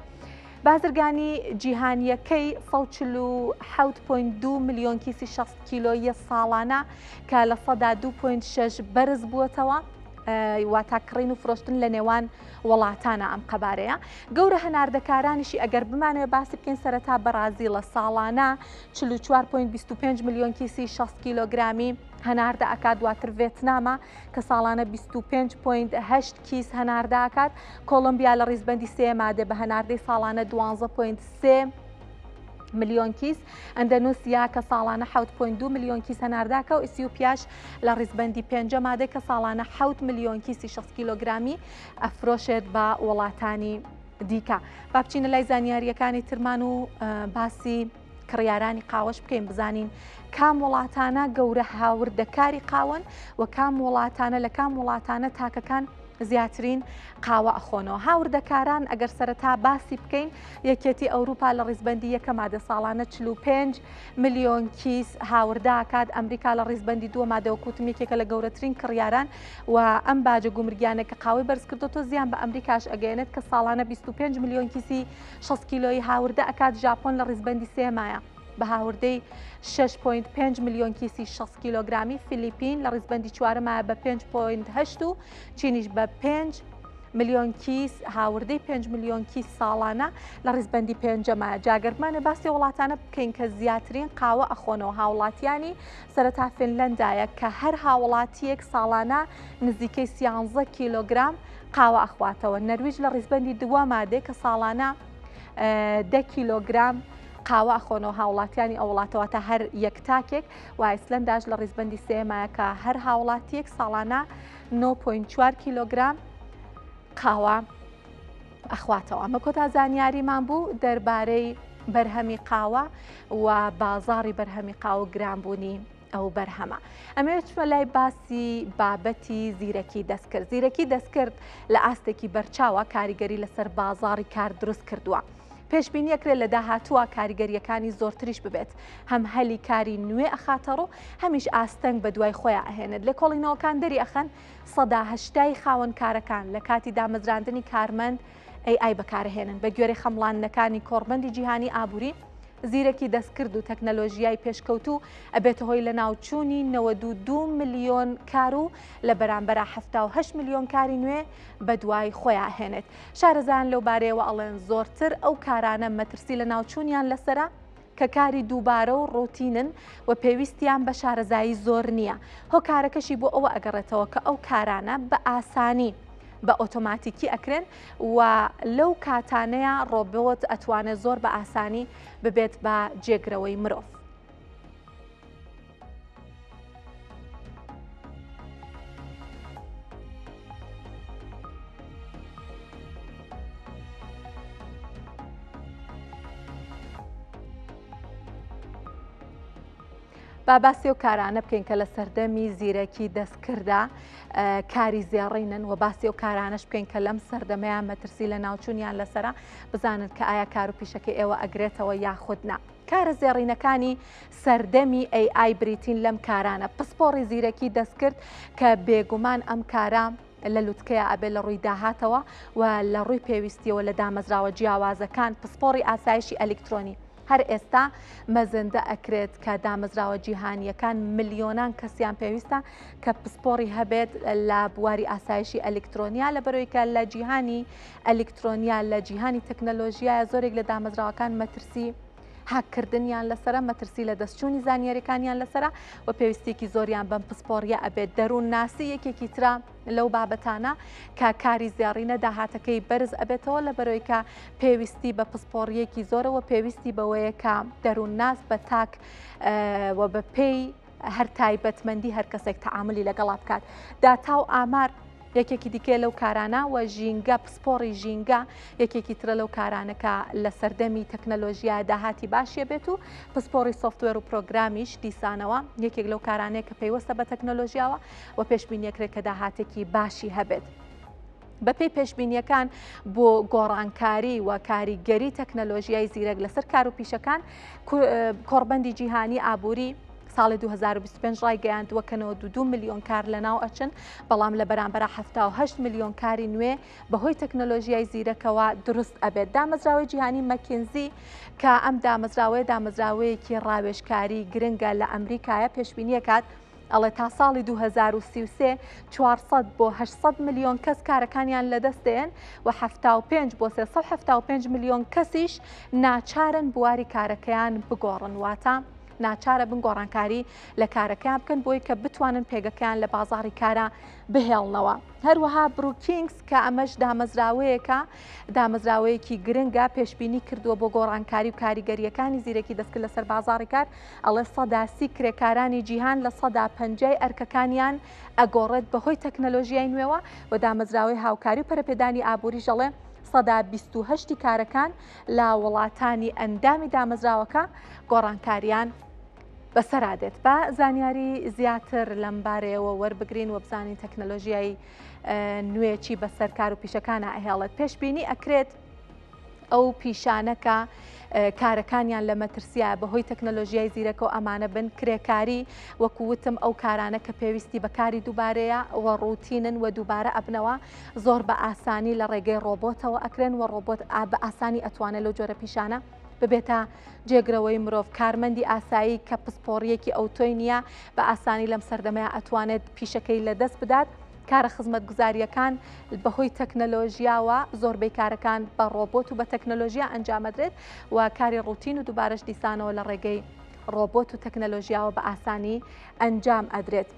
بازرگانی جیهانیەکەی 147.2 ملیۆن کیسی 60 کیلۆیە ساڵانە کە لە سەدا 2.6 بەرز بووەتەوە. واتا کڕین و فرۆشتن لە نێوان وڵاتانە ئەم قەبارەیە. گەورە هەناردەکارانیشی ئەگەر بمانەوێت باسی بکەین سەرەتا بەڕازیڵە ساڵانە 44.25 ملیۆن کیسی 60 کیلۆگرامی هەناردە ئەکات دواتر ڤێتنامە کە ساڵانە 25.8 کیس هەناردە ئەکات کۆڵۆمبیا لە ڕیزبەندی سێیەما دێ بە هەناردەی ساڵانە 12.3 ملیۆن کیس، ئەندەنوسیا کە ساڵانە 7.2 ملیۆن کیس هەنارداکە و ئیسیوپیاش لە ڕیزبەندی پێنجەما دێ کە ساڵانە 7 ملیۆن کیسی 60 کیلۆگرامی ئەفرۆشێت بە وڵاتانی دیکە. با بچینە لای زانیارییەکانی ترمان و باسی کڕیارانی قاوەش بکەین بزانین کام وڵاتانە گەورە هاوردەکاری قاوەن و کام وڵاتانە لە کام وڵاتانە تاکەکان زیاترین قاوە ئەخۆنەوە. هاوردەکاران ئەگەر سەرەتا باسی بکەین یەکێتی ئەوروپا لە ڕیزبەندی یەکەما دێ ساڵانە 45 ملیۆن کیس هاوردە ئەکات، ئەمریکا لە ڕیزبەندی دووەما دێ وەک وتم یەکێکە لە گەورەترین کڕیاران و ئەم باجە گومرگیانە کە قاوەی بەرز کردۆتەوە زیان بە ئەمریکاش ئەگەیەنێت کە ساڵانە 25 ملیۆن کیسی 60 کیلۆیی هاوردە ئەکات، ژاپۆن لە ڕیزبەندی سێیەمایە. بە هاوردەی 6.5 ملیۆن کیسی 60 کیلۆگرامی، فلیپین لە ڕیزبەندی چوارەمایە بە 5.8 و چینیش بە 5 ملیۆن کیس هاوردەی 5 ملیۆن کیس ساڵانە لە ڕیزبەندی پێنجەمایە. جا گەر بمانەوێت باسی وڵاتانە بکەین کە زیاترین قاوە ئەخۆنەوە هاوڵاتیانی سەرەتا فینلەندایە کە هەر هاوڵاتیەک ساڵانە نزیکەی 13 کیلۆگرام قاوە ئەخواتەوە. نەرویج لە ڕیزبەندی دووەما دێ کە ساڵانە دە کیلۆگرام قاوە ئەخۆنەوە هاوڵاتیانی ئەو وڵاتە واتە هەر یەک تاکێک و ئایسلەنداش لە ڕیزبەندی سێمایە کە هەر هاوڵاتیەک ساڵانە 9.4 کیلۆگرام قاوە ئەخواتەوە. ئەمە کۆتا زانیاریمان بوو دەربارەی بەرهەمی قاوە و بازاڕی بەرهەمی قاوە گرانبوونی ئەو بەرهەمە. ئەمەوێت چمە لای باسی بابەتی زیرەکی دەستکرد. زیرەکی دەستکرد لە ئاستێکی بەرچاوە کاریگەری لەسەر بازاڕی کار دروست کردووە. پێشبینی ئەکرێت لە داهاتووە کاریگەرییەکانی زۆرتریش ببێت، هەم هەلی کاری نوێ ئەخاتەڕوو، هەمیش ئاستەنگ بەدوای خۆیا ئەهێنێت. لێکۆڵینەوەکان دەری ئەخەن 80% ی خاوەن کارەکان لە کاتی دامەزراندنی کارمەند AI بەکارئەهێنن. بەگوێرەی خەمڵاندنەکانی کۆڕبەندی جیهانی ئابووری، زیرەکی دەستکرد و تەکنەلۆژیای پێشکەوتوو ئەبێتە هۆی لەناوچوونی 92 ملیۆن کار و لە بەرامبەرا 78 ملیۆن کاری نوێ بەدوای خۆیا ئەهێنێت. شارەزایان لەو بارەیەوە ئەڵێن زۆرتر ئەو کارانە مەترسی لەناوچوونیان لەسەرە کە کاری دووبارە و ڕۆتینن و پێویستیان بە شارەزایی زۆر نییە، هۆکارەکەشی بۆ ئەوە ئەگەڕێتەوە کە ئەو کارانە بە ئاسانی بە ئۆتۆماتیکی ئەکرێن و لەو کاتانەیە ڕۆبۆت ئەتوانێت زۆر بە ئاسانی ببێت بە جێگرەوەی مرۆڤ. با باسی ئەو کارانە بکەین کە لە سەردەمی زیرەکی دەستکردا کاری زێڕینن و باسی ئەو کارانەش بکەین کە لەم سەردەمەیان مەترسی لە ناوچوونیان لەسرە بزانن کە ئایا کار و پیشەکە ئێوە ئەگرێتەوە یاخود نا. کارە زێڕینەکانی سەردەمی AI بریتین لەم کارانە، پسپۆڕی زیرەکی دەستکرد کە بێگومان ئەم کارە لە لوتکەیا ئەبێت لە ڕووی داهاتەوە و لە ڕووی پێویستیەوە لە دامەزراوە جیاوازەکان، پسپۆڕی ئاسایشی ئەلیکترۆنی. هەر ئێستا مەزەندە ئەکرێت کە دامەزراوە جیهانییەکان ملیۆنان کەسیان پێویستە کە پسپۆڕی هەبێت لە بواری ئاسایشی ئەلیکترۆنیا لەبەرەوەی کە لە جیهانی ئەلیکترۆنیا لە جیهانی تەکنەلۆژیایە زۆرێک لە دامەزراوەکان مەترسی هاککردنیان لەسرە مەترسی لە دەستچوونی زانیاریەکانیان لەسرە و پێویستێکی زۆریان بەم پسپۆڕیە ئەبێت دەروون ناسی یەکێکی ترە لەو بابەتانە کە کاری زێڕینە داهاتەکەی بەرز ئەبێتەوە لە بەرەوەی کە پێویستی بە پسپۆڕیەکی زۆرەوە پێویستی بەوەیە کە دەروونناس بە تاک و بە پێی هەر تایبەتمەندی هەر کەسێک تەعاملی لەگەڵا بکات. داتا و ئامار یەکێکی دیکەیە لەو کارانە و ژینگە، پسپۆڕی ژینگە یەکێکی ترە لەو کارانە کە لە سەردەمی تەکنەلۆژیا داهاتی باشیە بێت و پسپۆڕی سۆفتوێر و پرۆگرامیش دیسانەوە یەکێک لەو کارانەیە کە پەیوەستە بە تەکنەلۆژیاوە و پێشبینیەکرێت کە داهاتێکی باشی هەبێت. بەپێی پێشبینییەکان بۆ گۆڕانکاری و کاریگەری تەکنەلۆژیای زیرەک لەسەر کار و پیشەکان، کۆڕبەندی جیهانی ئابووری ساڵی 2025 ڕایگەیاندووە کە 92 ملیۆن کار لەناو ئەچن، بەڵام لە بەرامبەرا 78 ملیۆن کاری نوێ بەهۆی تەکنەلۆژیای زیرەکەوە دروست ئەبێت. دامەزراوەی جیهانی مەکینزی کە ئەم دامەزراوەیە دامەزراوەیەکی ڕاوێژکاری گرنگە لە ئەمریکایە پێشبینیەکات. ئەڵێ تا ساڵی 2033 400 بۆ 800 ملیۆن کەس کارەکانیان لەدەست دێن و 75 بۆ 375 ملیۆن کەسیش ناچارن بواری کارەکەیان بگۆڕن واتە ناچارە بن گۆڕانکاری لە کارەکەیان بکەن بۆی کە بتوانن پێگەکەیان لە بازاڕی کارا بهێڵنەوە. هەروەها بروکینگس کە ئەمەش دامەزراوەیەکە دامەزراوەیەکی گرنگە پێشبینی کردووە بۆ گۆڕانکاری و کاریگەریەکانی زیرەکی دەستکرد لەسەر بازاڕی کار ئەڵێ 130 کرێکارانی جیهان لە 150 ئەرکەکانیان ئەگۆڕێت بەهۆی تەکنەلۆژیای نوێوە و دامەزراوەی هاوکاری و پەرەپێدانی ئابووریش ئەڵێ 28 کارەکان لە وڵاتانی ئەندامی دامەزراوەکە گۆڕانکاریان بەسەرا دێت. با زانیاری زیاتر لەم بارەیەوە وەربگرین و بزانین تەکنەلۆژیای نوێ چی بەسەر کار و پیشەکانە ئەهێڵێت. پێشبینی ئەکرێت ئەو پیشانە کە کارەکانیان لە مەترسیە بەهۆی تەکنەلۆژیای زیرەکە و ئەمانە بن کرێکاری وەکو وتم ئەو کارانە کە پێویستی بەکاری دووبارەیە و ڕوتینن و دووبارە ئەبنەوە زۆر بە ئاسانی لە ڕێگەی ڕۆبۆتەوە ئەکرێن و ڕۆبۆت بە ئاسانی ئەتوانێت لەو جۆرە پیشانە ببێتە جێگرەوەی مرۆڤ، کارمەندی ئاسایی کە پسپۆڕییەکی ئەوتۆی نییە بە ئاسانی لەم سەردەمەیا ئەتوانێت پیشەکەی لەدەست بدات، کارە خزمەتگوزارییەکان بەهۆی تەکنەلۆژیاوە زۆربەی کارەکان بە ڕۆبۆت و بە تەکنەلۆژیا ئەنجامەدرێت و کاری ڕوتین و دووبارەش دیسانەوە لە ڕێگەی ڕۆبۆت و تەکنەلۆژیاوە بە ئاسانی ئەنجام ئەدرێت.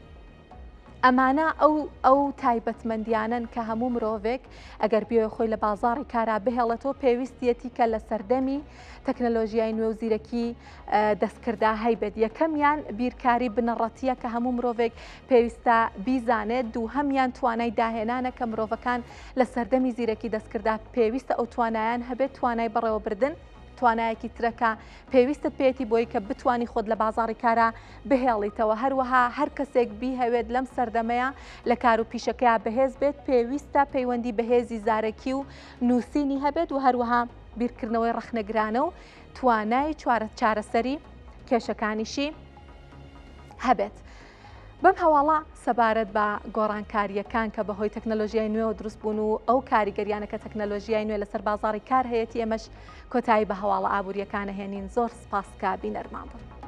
ئەمانە ئەو ئەو تایبەتمەندیانەن کە هەموو مرۆڤێک ئەگەر بیەوێ خۆی لە بازاڕی کارا بهێڵێتەوە پێویستیەتی کە لە سەردەمی تەکنەلۆژیای نوێ و زیرەکی دەستکردا هەیبێت یەکەمیان بیرکاری بنەڕەتیە کە هەموو مرۆڤێک پێویستە بیزانێت دووهەمیان توانای داهێنانە کە مرۆڤەکان لە سەردەمی زیرەکی دەستکردا پێویستە ئەو توانایان هەبێت توانای بەڕێوەبردن توانایەکی ترە کە پێویستت پێیەتی بۆی کە بتانی خۆت لە بازاڕی کارا بهێڵیتەوە هەروەها هەر کەسێک بیهەوێت لەم سەردەمەیە لە کار و پیشەکەیا بەهێز بێت پێویستە پەیوەندی بەهێزی زارەکی و نووسینی هەبێت و هەروەها بیرکردنەوەی ڕەخنەگرانە و توانای چارەسەری کێشەکانیشی هەبێت. بەم هەواڵە سەبارەت بە گۆڕانکارییەکان کە بەهۆی تەکنەلۆژیای نوێوە دروست بوون و ئەو کاریگەریانە کە تەکنەلۆژیای نوێ لەسەر بازاڕی کار هەیەتی ئێمەش کۆتایی بە هەواڵە ئابوورییەکان ئەهێنین زۆر سپاس کە بینەرمان بوون.